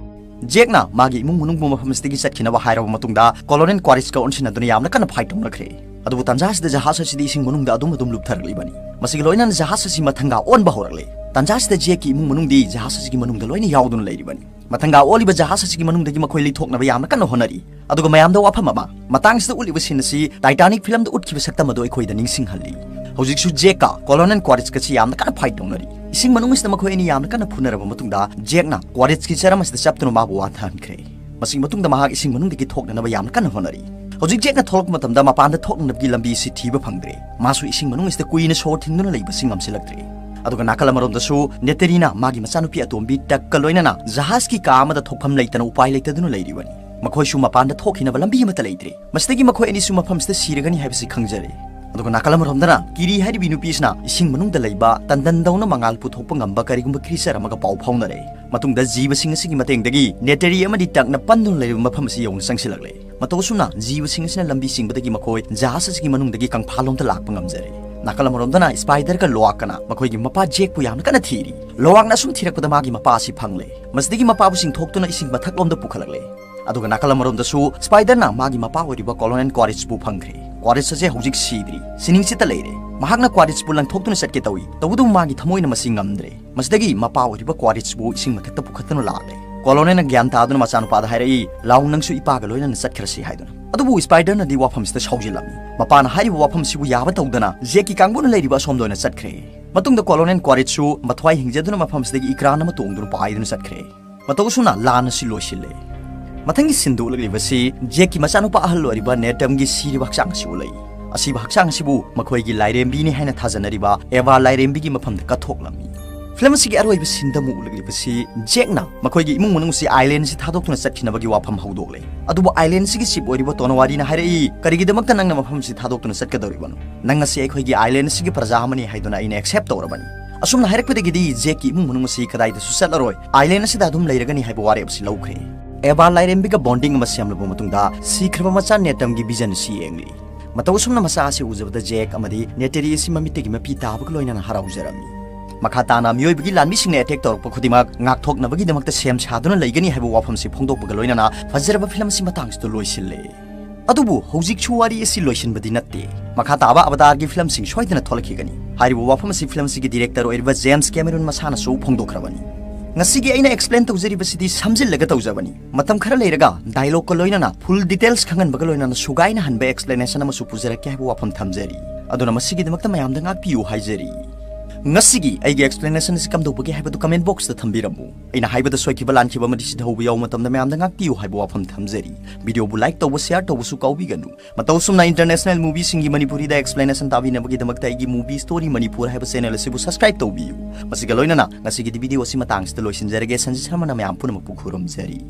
ꯖꯦꯛꯅ ꯃꯥꯒꯤ ꯏꯃꯨꯡ ꯃꯅꯨꯡꯕꯨ ꯃꯐꯝ ꯑꯁꯤꯗꯒꯤ ꯆꯠꯈꯤꯅꯕ ꯍꯥꯏꯔꯕ ꯃꯇꯨꯡꯗ ꯀꯣꯂꯣꯅꯦꯜ ꯀ꯭ꯋꯥꯔꯤꯠꯁꯀ ꯑꯣꯟꯁꯤꯟꯅꯗꯨꯅ ꯌꯥꯝꯅ ꯀꯟꯅ ꯐꯥꯏꯠ ꯇꯧꯅꯈ꯭ꯔꯦ꯫ ꯑꯗꯨꯕꯨ ꯇꯟꯖꯥ ꯑꯁꯤꯗ ꯖꯍꯥꯖ ꯑꯁꯤꯗꯤ ꯏꯁꯤꯡ ꯃꯅꯨꯡꯗ ꯑꯗꯨꯝ ꯑꯗꯨꯝ ꯂꯨꯞꯊꯔꯛꯂꯤꯕꯅꯤ꯫ ꯃꯁꯤꯒ ꯂꯣꯏꯅꯅ ꯖꯍꯥꯖ ꯑꯁꯤ ꯃꯊꯪꯒꯥ ꯑꯣꯟꯕ ꯍꯧꯔꯛꯂꯦ꯫ ꯇꯟꯖꯥ ꯑꯁꯤꯗ ꯖꯦꯛꯀꯤ ꯏꯃꯨꯡ ꯃꯅꯨꯡꯗꯤ ꯖꯍꯥꯖ ꯑꯁꯤꯒꯤ ꯃꯅꯨꯡꯗ ꯂꯣꯏꯅ ꯌꯥꯎꯗꯨꯅ ꯂꯩꯔꯤꯕꯅꯤ꯫ ꯃꯊꯪꯒꯥ ꯑꯣꯜꯂꯤꯕ ꯖꯍꯥꯖ ꯑꯁꯤꯒꯤ ꯃꯅꯨꯡꯗꯒꯤ ꯃꯈꯣꯏ ꯂꯩꯊꯣꯛꯅꯕ ꯌꯥꯝꯅ ꯀꯟꯅ ꯍꯣꯠꯅꯔꯤ꯫ ꯑꯗꯨꯒ ꯃꯌꯥꯝꯗ ꯋꯥꯐꯝ ꯑꯃ, ꯃꯇꯥꯡꯁꯤꯗ ꯎꯠꯂꯤꯕ ꯁꯤꯟ ꯑꯁꯤ ꯇꯥꯏꯇꯥꯅꯤꯛ ꯐꯤꯂꯝꯗ ꯎꯠꯈꯤꯕ ꯁꯛꯇꯝ ꯑꯗꯨ ꯑꯩꯈꯣꯏꯗ ꯅꯤꯡꯁꯤꯡꯍꯜꯂꯤ꯫ ꯍꯧꯖꯤꯛꯁꯨ ꯖꯦꯛꯀ ꯀꯣꯂꯣꯅꯦꯜ ꯀ꯭ꯋꯥꯔꯤꯠꯁꯀꯁꯤ ꯌꯥꯝꯅ ꯀꯟꯅ ꯐꯥꯏꯠ ꯇꯧꯅꯔꯤ꯫ ꯏꯁꯤꯡ ꯃꯅꯨꯡ ꯑꯁꯤꯗ ꯃꯈꯣꯏ ꯑꯅꯤ ꯌꯥꯝꯅ ꯀꯟꯅ ꯐꯨꯅꯔꯕ ꯃꯇꯨꯡꯗ ꯖꯦꯛꯅ ꯀ꯭ꯋꯥꯔꯤꯠꯁꯀꯤ ꯆꯔꯝ ꯑꯁꯤꯗ ꯆꯞꯇꯨꯅ ꯃꯥꯕꯨ ꯋꯥꯟꯊꯍꯟꯈ꯭ꯔꯦ꯫ ꯃꯁꯤꯒꯤ ꯃꯇꯨꯡꯗ ꯃꯍꯥꯛ ꯏꯁꯤꯡ ꯃꯅꯨꯡꯗꯒꯤ ꯊꯣꯛꯅꯅꯕ ꯌꯥꯝꯅ ꯀꯟꯅ ꯍꯣꯠꯅꯔꯤ꯫ ꯍꯧꯖꯤꯛ ꯖꯦꯛꯅ ꯊꯣꯛꯂꯛꯄ ꯃꯇꯝꯗ ꯃꯄꯥꯟꯗ ꯊꯣꯛꯅꯅꯕꯒꯤ ꯂꯝꯕꯤ ꯑꯁꯤ ꯊꯤꯕ ꯐꯪꯗ꯭ꯔꯦ꯫ ꯃꯥꯁꯨ ꯏꯁꯤꯡ ꯃꯅꯨꯡ ꯑꯁꯤꯗ ꯀꯨꯏꯅ ꯁꯣꯔ ꯊꯤꯡꯗꯨꯅ ꯂꯩꯕꯁꯤ ꯉꯝꯁꯤꯜꯂꯛꯇ꯭ꯔꯦ꯫ ꯑꯗꯨꯒ ꯅꯥꯀꯜ ꯑꯃꯔꯣꯝꯗꯁꯨ ꯅꯦꯇꯔꯤꯅ ꯃꯥꯒꯤ ꯃꯆꯥꯅꯨꯄꯤ ꯑꯇꯣꯝꯕꯤ ꯇꯛꯀ ꯂꯣꯏꯅꯅ ꯖꯍꯥꯖꯀꯤ ꯀꯥ ꯑꯃꯗ ꯊꯣꯛꯐꯝ ꯂꯩꯇꯅ ꯎꯄꯥꯏ ꯂꯩꯇꯗꯨꯅ ꯂꯩꯔꯤꯕꯅꯤ꯫ ꯃꯈꯣꯏꯁꯨ ꯃꯄꯥꯟꯗ ꯊꯣꯛꯈꯤꯅꯕ ꯂꯝꯕꯤ ꯑꯃꯠꯇ ꯂꯩꯇ꯭ꯔꯦ꯫ ꯃꯁꯤꯗꯒꯤ ꯃꯈꯣꯏ ꯑꯅꯤꯁꯨ ꯃꯐꯝꯁꯤꯗ ꯁꯤꯔꯒꯅꯤ ꯍꯥꯏꯕꯁꯤ ꯈꯪꯖꯔꯦ꯫ ꯑꯗꯨꯒ ꯅꯥꯀꯜ ꯑꯃꯔꯣꯝꯗꯅ ꯀꯤꯔꯤ ꯍꯥꯏꯔꯤꯕꯤ ꯅꯨꯄꯤꯁꯤꯅ ꯏꯁꯤꯡ ꯃꯅꯨꯡꯗ ꯂꯩꯕ ꯇꯟꯗꯟꯗꯧꯅ ꯃꯉꯥꯜ ꯄꯨꯊꯣꯛꯄ ꯉꯝꯕ ꯀꯔꯤꯒꯨꯝꯕ ꯀ꯭ꯔꯤꯆꯔ ꯑꯃꯒ ꯄꯥꯎ ꯐꯥꯎꯅꯔꯦ꯫ ꯃꯇꯨꯡꯗ ꯖꯤꯕꯁꯤꯡ ꯑꯁꯤꯒꯤ ꯃꯇꯦꯡꯗꯒꯤ ꯅꯦꯇꯔꯤ ꯑꯃꯗꯤ ꯇꯛꯅ ꯄꯟꯗꯨꯅ ꯂꯩꯔꯤꯕ ꯃꯐꯝ ꯑꯁꯤ ꯌꯧꯅ ꯆꯪꯁꯤꯜꯂꯛꯂꯦ꯫ ꯃꯇꯧ ꯑꯁꯨꯝꯅ ꯖꯤꯕꯁꯤꯡ ꯑꯁꯤꯅ ꯂꯝꯕꯤ ꯆꯤꯡꯕꯗꯒꯤ ꯃꯈꯣꯏ ꯖꯍꯥꯖ ꯑꯁꯤꯒꯤ ꯃꯅꯨꯡꯗꯒꯤ ꯀꯪꯐꯥꯜꯂꯣꯝꯗ ꯂꯥꯛꯄ ꯉꯝꯖꯔꯦ꯫ ꯅꯥꯀꯜ ꯑꯃꯔꯣꯝꯗꯅ ꯁ꯭ꯄꯥꯏꯗꯔꯒ ꯂꯣꯋꯥꯛꯀꯅ ꯃꯈꯣꯏꯒꯤ ꯃꯄꯥ ꯖꯦꯛꯄꯨ ꯌꯥꯝꯅ ꯀꯟꯅ ꯊꯤꯔꯤ꯫ ꯂꯣꯋꯥꯛꯅ ꯑꯁꯨꯝ ꯊꯤꯔꯛꯄꯗ ꯃꯥꯒꯤ ꯃꯄꯥ ꯑꯁꯤ ꯐꯪꯂꯦ꯫ ꯃꯁꯤꯗꯒꯤ ꯃꯄꯥꯕꯨ ꯆꯤꯡꯊꯣꯛꯇꯨꯅ ꯏꯁꯤꯡ ꯃꯊꯛꯂꯣꯝꯗ ꯄꯨꯈꯠꯂꯛꯂꯦ꯫ ꯑꯗꯨꯒ ꯅꯥꯀꯜ ꯑꯃꯔꯣꯝꯗꯁꯨ ꯁ꯭ꯄꯥꯏꯗꯔꯅ ꯃꯥꯒꯤ ꯃꯄꯥ ꯑꯣꯏꯔꯤꯕ ꯀꯣꯂꯣꯅꯦꯜ ꯀ꯭ꯋꯥꯔꯤꯠꯁꯄꯨ ꯐꯪꯈ꯭ꯔꯦ꯫ ꯀ꯭ꯋꯥꯔꯤꯠꯁ ꯑꯁꯦ ꯍꯧꯖꯤꯛ ꯁꯤꯗ꯭ꯔꯤ, ꯁꯤꯅꯤꯡꯆꯤꯠꯇ ꯂꯩꯔꯦ꯫ ꯃꯍꯥꯛꯅ ꯀ꯭ꯋꯥꯔꯤꯠꯁꯄꯨ ꯂꯪꯊꯣꯛꯇꯨꯅ ꯆꯠꯀꯦ ꯇꯧꯏ, ꯇꯧꯕꯇꯕꯨ ꯃꯥꯒꯤ ꯊꯃꯣꯏꯅ ꯃꯁꯤ ꯉꯝꯗ꯭ꯔꯦ꯫ ꯃꯁꯤꯗꯒꯤ ꯃꯄꯥ ꯑꯣꯏꯔꯤꯕ ꯀ꯭ꯋꯥꯔꯤꯠꯁꯄꯨ ꯏꯁꯤꯡ ꯃꯊꯛꯇ ꯄꯨꯈꯠꯇꯨꯅ ꯂꯥꯛꯂꯦ꯫ ꯀꯣꯂꯣꯅꯦꯜꯅ ꯒ꯭ꯌꯥꯟ ꯇꯥꯗꯨꯅ ꯃꯆꯥꯅꯨꯄꯥꯗ ꯍꯥꯏꯔꯛꯏ, "ꯂꯥꯎ, ꯅꯪꯁꯨ ꯏꯄꯥꯒ ꯂꯣꯏꯅꯅ ꯆꯠꯈ꯭ꯔꯁꯤ" ꯍꯥꯏꯗꯨꯅ꯫ ꯑꯗꯨꯕꯨ ꯁ꯭ꯄꯥꯏꯗꯔꯅꯗꯤ ꯋꯥꯐꯝꯁꯤꯗ ꯁꯥꯎꯖꯤꯜꯂꯝꯃꯤ꯫ ꯃꯄꯥꯅ ꯍꯥꯏꯔꯤꯕ ꯋꯥꯐꯝꯁꯤꯕꯨ ꯌꯥꯕ ꯇꯧꯗꯅ ꯖꯦꯛꯀꯤ ꯀꯥꯡꯕꯨꯅ ꯂꯩꯔꯤꯕ ꯑꯁꯣꯝꯗ ꯑꯣꯏꯅ ꯆꯠꯈ꯭ꯔꯦ꯫ ꯃꯇꯨꯡꯗ ꯀꯣꯂꯣꯅꯦꯜ ꯀ꯭ꯋꯥꯔꯤꯠꯁꯨ ꯃꯊ꯭ꯋꯥꯏ ꯍꯤꯡꯖꯗꯨꯅ ꯃꯐꯝꯁꯤꯗꯒꯤ ꯏꯀ꯭ꯔꯥꯟ ꯑꯃ ꯇꯣꯡꯗꯨꯅ ꯄꯥꯏꯗꯨꯅ ꯆꯠꯈ꯭ꯔꯦ꯫ ꯃꯇꯧ ꯑꯁꯨꯝꯅ ꯂꯥꯟ ꯑꯁꯤ ꯂꯣꯏꯁꯤꯜꯂꯦ꯫ ꯃꯊꯪꯒꯤ ꯁꯤꯟꯗ ꯎꯠꯂꯛꯂꯤꯕꯁꯤ ꯖꯦꯛꯀꯤ ꯃꯆꯥꯅꯨꯄꯥ ꯑꯍꯜ ꯑꯣꯏꯔꯤꯕ ꯅꯦꯇꯝꯒꯤ ꯁꯤꯔꯤꯕ ꯍꯛꯆꯥꯡ ꯑꯁꯤ ꯎꯠꯂꯛꯏ꯫ ꯑꯁꯤꯕ ꯍꯛꯆꯥꯡ ꯑꯁꯤꯕꯨ ꯃꯈꯣꯏꯒꯤ ꯂꯥꯏꯔꯦꯝꯕꯤꯅꯤ ꯍꯥꯏꯅ ꯊꯥꯖꯅꯔꯤꯕ ꯑꯦꯚꯥ ꯂꯥꯏꯔꯦꯝꯕꯤꯒꯤ ꯃꯐꯝꯗ ꯀꯠꯊꯣꯛꯂꯝꯃꯤ꯫ ꯐꯤꯂꯝ ꯑꯁꯤꯒꯤ ꯑꯔꯣꯏꯕ ꯁꯤꯟꯗ ꯑꯃꯨꯛ ꯎꯠꯂꯛꯂꯤꯕꯁꯤ ꯖꯦꯛꯅ ꯃꯈꯣꯏꯒꯤ ꯏꯃꯨꯡ ꯃꯅꯨꯡꯁꯤ ꯑꯥꯏꯂꯦꯟꯁꯤ ꯊꯥꯗꯣꯛꯇꯨꯅ ꯆꯠꯈꯤꯅꯕꯒꯤ ꯋꯥꯐꯝ ꯍꯧꯗꯣꯛꯂꯦ꯫ ꯑꯗꯨꯕꯨ ꯑꯥꯏꯂꯦꯟꯁꯤꯒꯤ ꯆꯤꯞ ꯑꯣꯏꯔꯤꯕ ꯇꯣꯅꯋꯥꯔꯤꯅ ꯍꯥꯏꯔꯛꯏ, "ꯀꯔꯤꯒꯤꯗꯃꯛꯇ ꯅꯪꯅ ꯃꯐꯝꯁꯤ ꯊꯥꯗꯣꯛꯇꯨꯅ ꯆꯠꯀꯗꯧꯔꯤꯕꯅꯣ? ꯅꯪ ꯑꯁꯤ ꯑꯩꯈꯣꯏꯒꯤ ꯑꯥꯏꯂꯦꯟ ꯑꯁꯤꯒꯤ ꯄ꯭ꯔꯖꯥ ꯑꯃꯅꯤ ꯍꯥꯏꯗꯨꯅ ꯑꯩꯅ ꯑꯦꯛꯁꯦꯞ ꯇꯧꯔꯕꯅꯤ꯫" ꯑꯁꯨꯝꯅ ꯍꯥꯏꯔꯛꯄꯗꯒꯤꯗꯤ ꯖꯦꯛꯀꯤ ꯏꯃꯨꯡ ꯃꯅꯨꯡ ꯑꯁꯤ ꯀꯗꯥꯏꯗꯁꯨ ꯆꯠꯂꯔꯣꯏ, ꯑꯥꯏꯂꯦꯟ ꯑꯁꯤꯗ ꯑꯗꯨꯝ ꯂꯩꯔꯒꯅꯤ ꯍꯥꯏꯕ ꯋꯥꯔꯦꯞ ꯑꯁꯤ ꯂꯧꯈ꯭ꯔꯦ꯫ ꯑꯦꯕꯥ ꯂꯥꯏꯔꯦꯝꯕꯤꯒ ꯕꯣꯟꯗꯤꯡ ꯑꯃ ꯁꯦꯝꯂꯕ ꯃꯇꯨꯡꯗ ꯁꯤꯈ꯭ꯔꯕ ꯃꯆꯥ ꯅꯦꯇꯝꯒꯤ ꯚꯤꯖꯟ ꯑꯁꯤ ꯌꯦꯡꯂꯤ꯫ ꯃꯇꯧ ꯑꯁꯨꯝꯅ ꯃꯆꯥ ꯑꯁꯤ ꯎꯖꯕꯗ ꯖꯦꯛ ꯑꯃꯗꯤ ꯅꯦꯇꯦꯔꯤ ꯑꯁꯤ ꯃꯃꯤꯠꯇꯒꯤ ꯃꯄꯤ ꯇꯥꯕꯒ ꯂꯣꯏꯅꯅ ꯍꯔꯥꯎꯖꯔꯝꯃꯤ꯫ ꯃꯈꯥ ꯇꯥꯅ ꯃꯤꯑꯣꯏꯕꯒꯤ ꯂꯥꯟꯃꯤꯁꯤꯡꯅ ꯑꯦꯇꯦꯛ ꯇꯧꯔꯛꯄ ꯈꯨꯗꯤꯡꯃꯛ ꯉꯥꯛꯊꯣꯛꯅꯕꯒꯤꯗꯃꯛꯇ ꯁꯦꯝ ꯁꯥꯗꯨꯅ ꯂꯩꯒꯅꯤ ꯍꯥꯏꯕ ꯋꯥꯐꯝꯁꯤ ꯐꯣꯡꯗꯣꯛꯄꯒ ꯂꯣꯏꯅꯅ ꯐꯖꯔꯕ ꯐꯤꯂꯝ ꯑꯁꯤ ꯃꯇꯥꯡꯁꯤꯗ ꯂꯣꯏꯁꯤꯜꯂꯦ꯫ ꯑꯗꯨꯕꯨ ꯍꯧꯖꯤꯛꯁꯨ ꯋꯥꯔꯤ ꯑꯁꯤ ꯂꯣꯏꯁꯤꯟꯕꯗꯤ ꯅꯠꯇꯦ꯫ ꯃꯈꯥ ꯇꯥꯕ ꯑꯕꯇꯥꯔꯒꯤ ꯐꯤꯂꯝꯁꯤꯡ ꯁꯣꯏꯗꯅ ꯊꯣꯛꯂꯛꯈꯤꯒꯅꯤ꯫ ꯍꯥꯏꯔꯤꯕ ꯋꯥꯐꯝ ꯑꯁꯤ ꯐꯤꯂꯝ ꯑꯁꯤꯒꯤ ꯗꯤꯔꯦꯛꯇꯔ ꯑꯣꯏꯔꯤꯕ ꯖꯦꯝꯁ ꯀꯦꯃꯦꯔꯨꯟ ꯃꯁꯥꯅꯁꯨ ꯐꯣꯡꯗꯣꯛꯈ꯭ꯔꯕꯅꯤ꯫ ꯉꯁꯤꯒꯤ ꯑꯩꯅ ꯑꯦꯛꯁꯄ꯭ꯂꯦꯟ ꯇꯧꯖꯔꯤꯕꯁꯤꯗꯤ ꯁꯝꯖꯤꯜꯂꯒ ꯇꯧꯖꯕꯅꯤ꯫ ꯃꯇꯝ ꯈꯔ ꯂꯩꯔꯒ ꯗꯥꯏꯂꯣꯒꯀ ꯂꯣꯏꯅꯅ ꯐꯨꯜ ꯗꯤꯇꯦꯜꯁ ꯈꯪꯍꯟꯕꯒ ꯂꯣꯏꯅꯅ ꯁꯨꯒꯥꯏꯅ ꯍꯟꯕ ꯑꯦꯛꯁꯄ꯭ꯂꯦꯅꯦꯁꯟ ꯑꯃꯁꯨ ꯄꯨꯖꯔꯛꯀꯦ ꯍꯥꯏꯕ ꯋꯥꯐꯝ ꯊꯝꯖꯔꯤ꯫ ꯑꯗꯨꯅ ꯃꯁꯤꯒꯤꯗꯃꯛꯇ ꯃꯌꯥꯝꯗ ꯉꯥꯛꯄꯤꯌꯨ ꯍꯥꯏꯖꯔꯤ꯫ ꯉꯁꯤꯒꯤ ꯑꯩꯒꯤ ꯑꯦꯛꯁꯄ꯭ꯂꯦꯅꯦꯁꯟ ꯑꯁꯤ ꯀꯝꯗꯧꯕꯒꯦ ꯍꯥꯏꯕꯗꯨ ꯀꯃꯦꯟ ꯕꯣꯛꯁꯇ ꯊꯝꯕꯤꯔꯝꯃꯨ꯫ ꯑꯩꯅ ꯍꯥꯏꯕꯗ ꯁꯣꯏꯈꯤꯕ ꯂꯥꯟꯈꯤꯕ ꯑꯃꯗꯤ ꯁꯤꯊꯧꯕ ꯌꯥꯎꯕ ꯃꯇꯝꯗ ꯃꯌꯥꯝꯗ ꯉꯥꯛꯄꯤꯌꯨ ꯍꯥꯏꯕ ꯋꯥꯐꯝ ꯊꯝꯖꯔꯤ꯫ ꯚꯤꯗꯤꯑꯣꯕꯨ ꯂꯥꯏꯛ ꯇꯧꯕ, ꯁꯤꯌꯥꯔ ꯇꯧꯕꯁꯨ ꯀꯥꯎꯕꯤꯒꯅꯨ꯫ ꯃꯇꯧ ꯑꯁꯨꯝꯅ ꯏꯟꯇꯔꯅꯦꯁꯅꯦꯜ ꯃꯨꯚꯤꯁꯤꯡꯒꯤ ꯃꯅꯤꯄꯨꯔꯤꯗ ꯑꯦꯛꯁꯄ꯭ꯂꯦꯅꯦꯁꯟ ꯇꯥꯕꯤꯅꯕꯒꯤꯗꯃꯛꯇ ꯑꯩꯒꯤ ꯃꯨꯚꯤ ꯁ꯭ꯇꯣꯔꯤ ꯃꯅꯤꯄꯨꯔ ꯍꯥꯏꯕ ꯆꯦꯅꯦꯜ ꯑꯁꯤꯕꯨ ꯁꯕꯁꯀ꯭ꯔꯥꯏꯕ ꯇꯧꯕꯤꯌꯨ꯫ ꯃꯁꯤꯒ ꯂꯣꯏꯅꯅ ꯉꯁꯤꯒꯤꯗꯤ ꯚꯤꯗꯤꯑꯣ ꯑꯁꯤ ꯃꯇꯥꯡꯁꯤꯗ ꯂꯣꯏꯁꯤꯟꯖꯔꯒꯦ꯫ ꯁꯟꯖꯤꯠ ꯁꯔꯃꯅ ꯃꯌꯥꯝ ꯄꯨꯝꯅꯃꯛꯄꯨ ꯈꯨꯔꯨꯝꯖꯔꯤ꯫